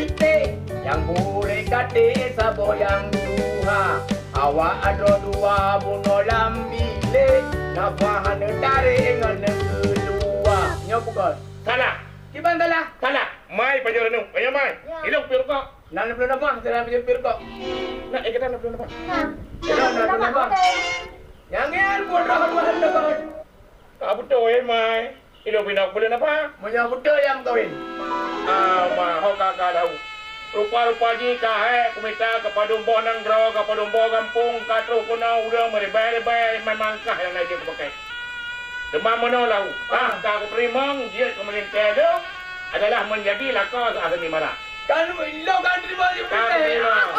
ité, nyang bulèe katé saboh nyang tuha. Awak droe dua bunoe lam bilék, nafah neutarek ngon neukeuluwa. Nyoe bukon. Salah. Kiban salah? Salah. Mai pajoh renung. Pajoh mai. Ya. Ilôn peuet rukok. Nan peuet nafah, salah peuet rukok. Nak ikatan peuet nafah. Nah. Ya, nan peuet nafah. Nyang nyan bodoh dua nafah. Ka beutôi, eh, mai. Ilôn pinah keubeuleueng apa? Meunyoe beutôi nyang meukawen. Ah, ma, ho ka, ka lahu. Rupa-rupa jih ka hék kumita keu padum boh nanggroe, keu padum boh gampông, ka troh keunoe ureueng meuribèe-ribèe, memang kah nyang lagèe nyan kupakai. Teuma meunoe lahu, ah, ka kuteurimong jeuet keu meulintèe lôn adalah meunjadi lakoe Zat Semi Mara. Kan lôn ka teurimong jeuet keu meulintèe. Ka teurimong.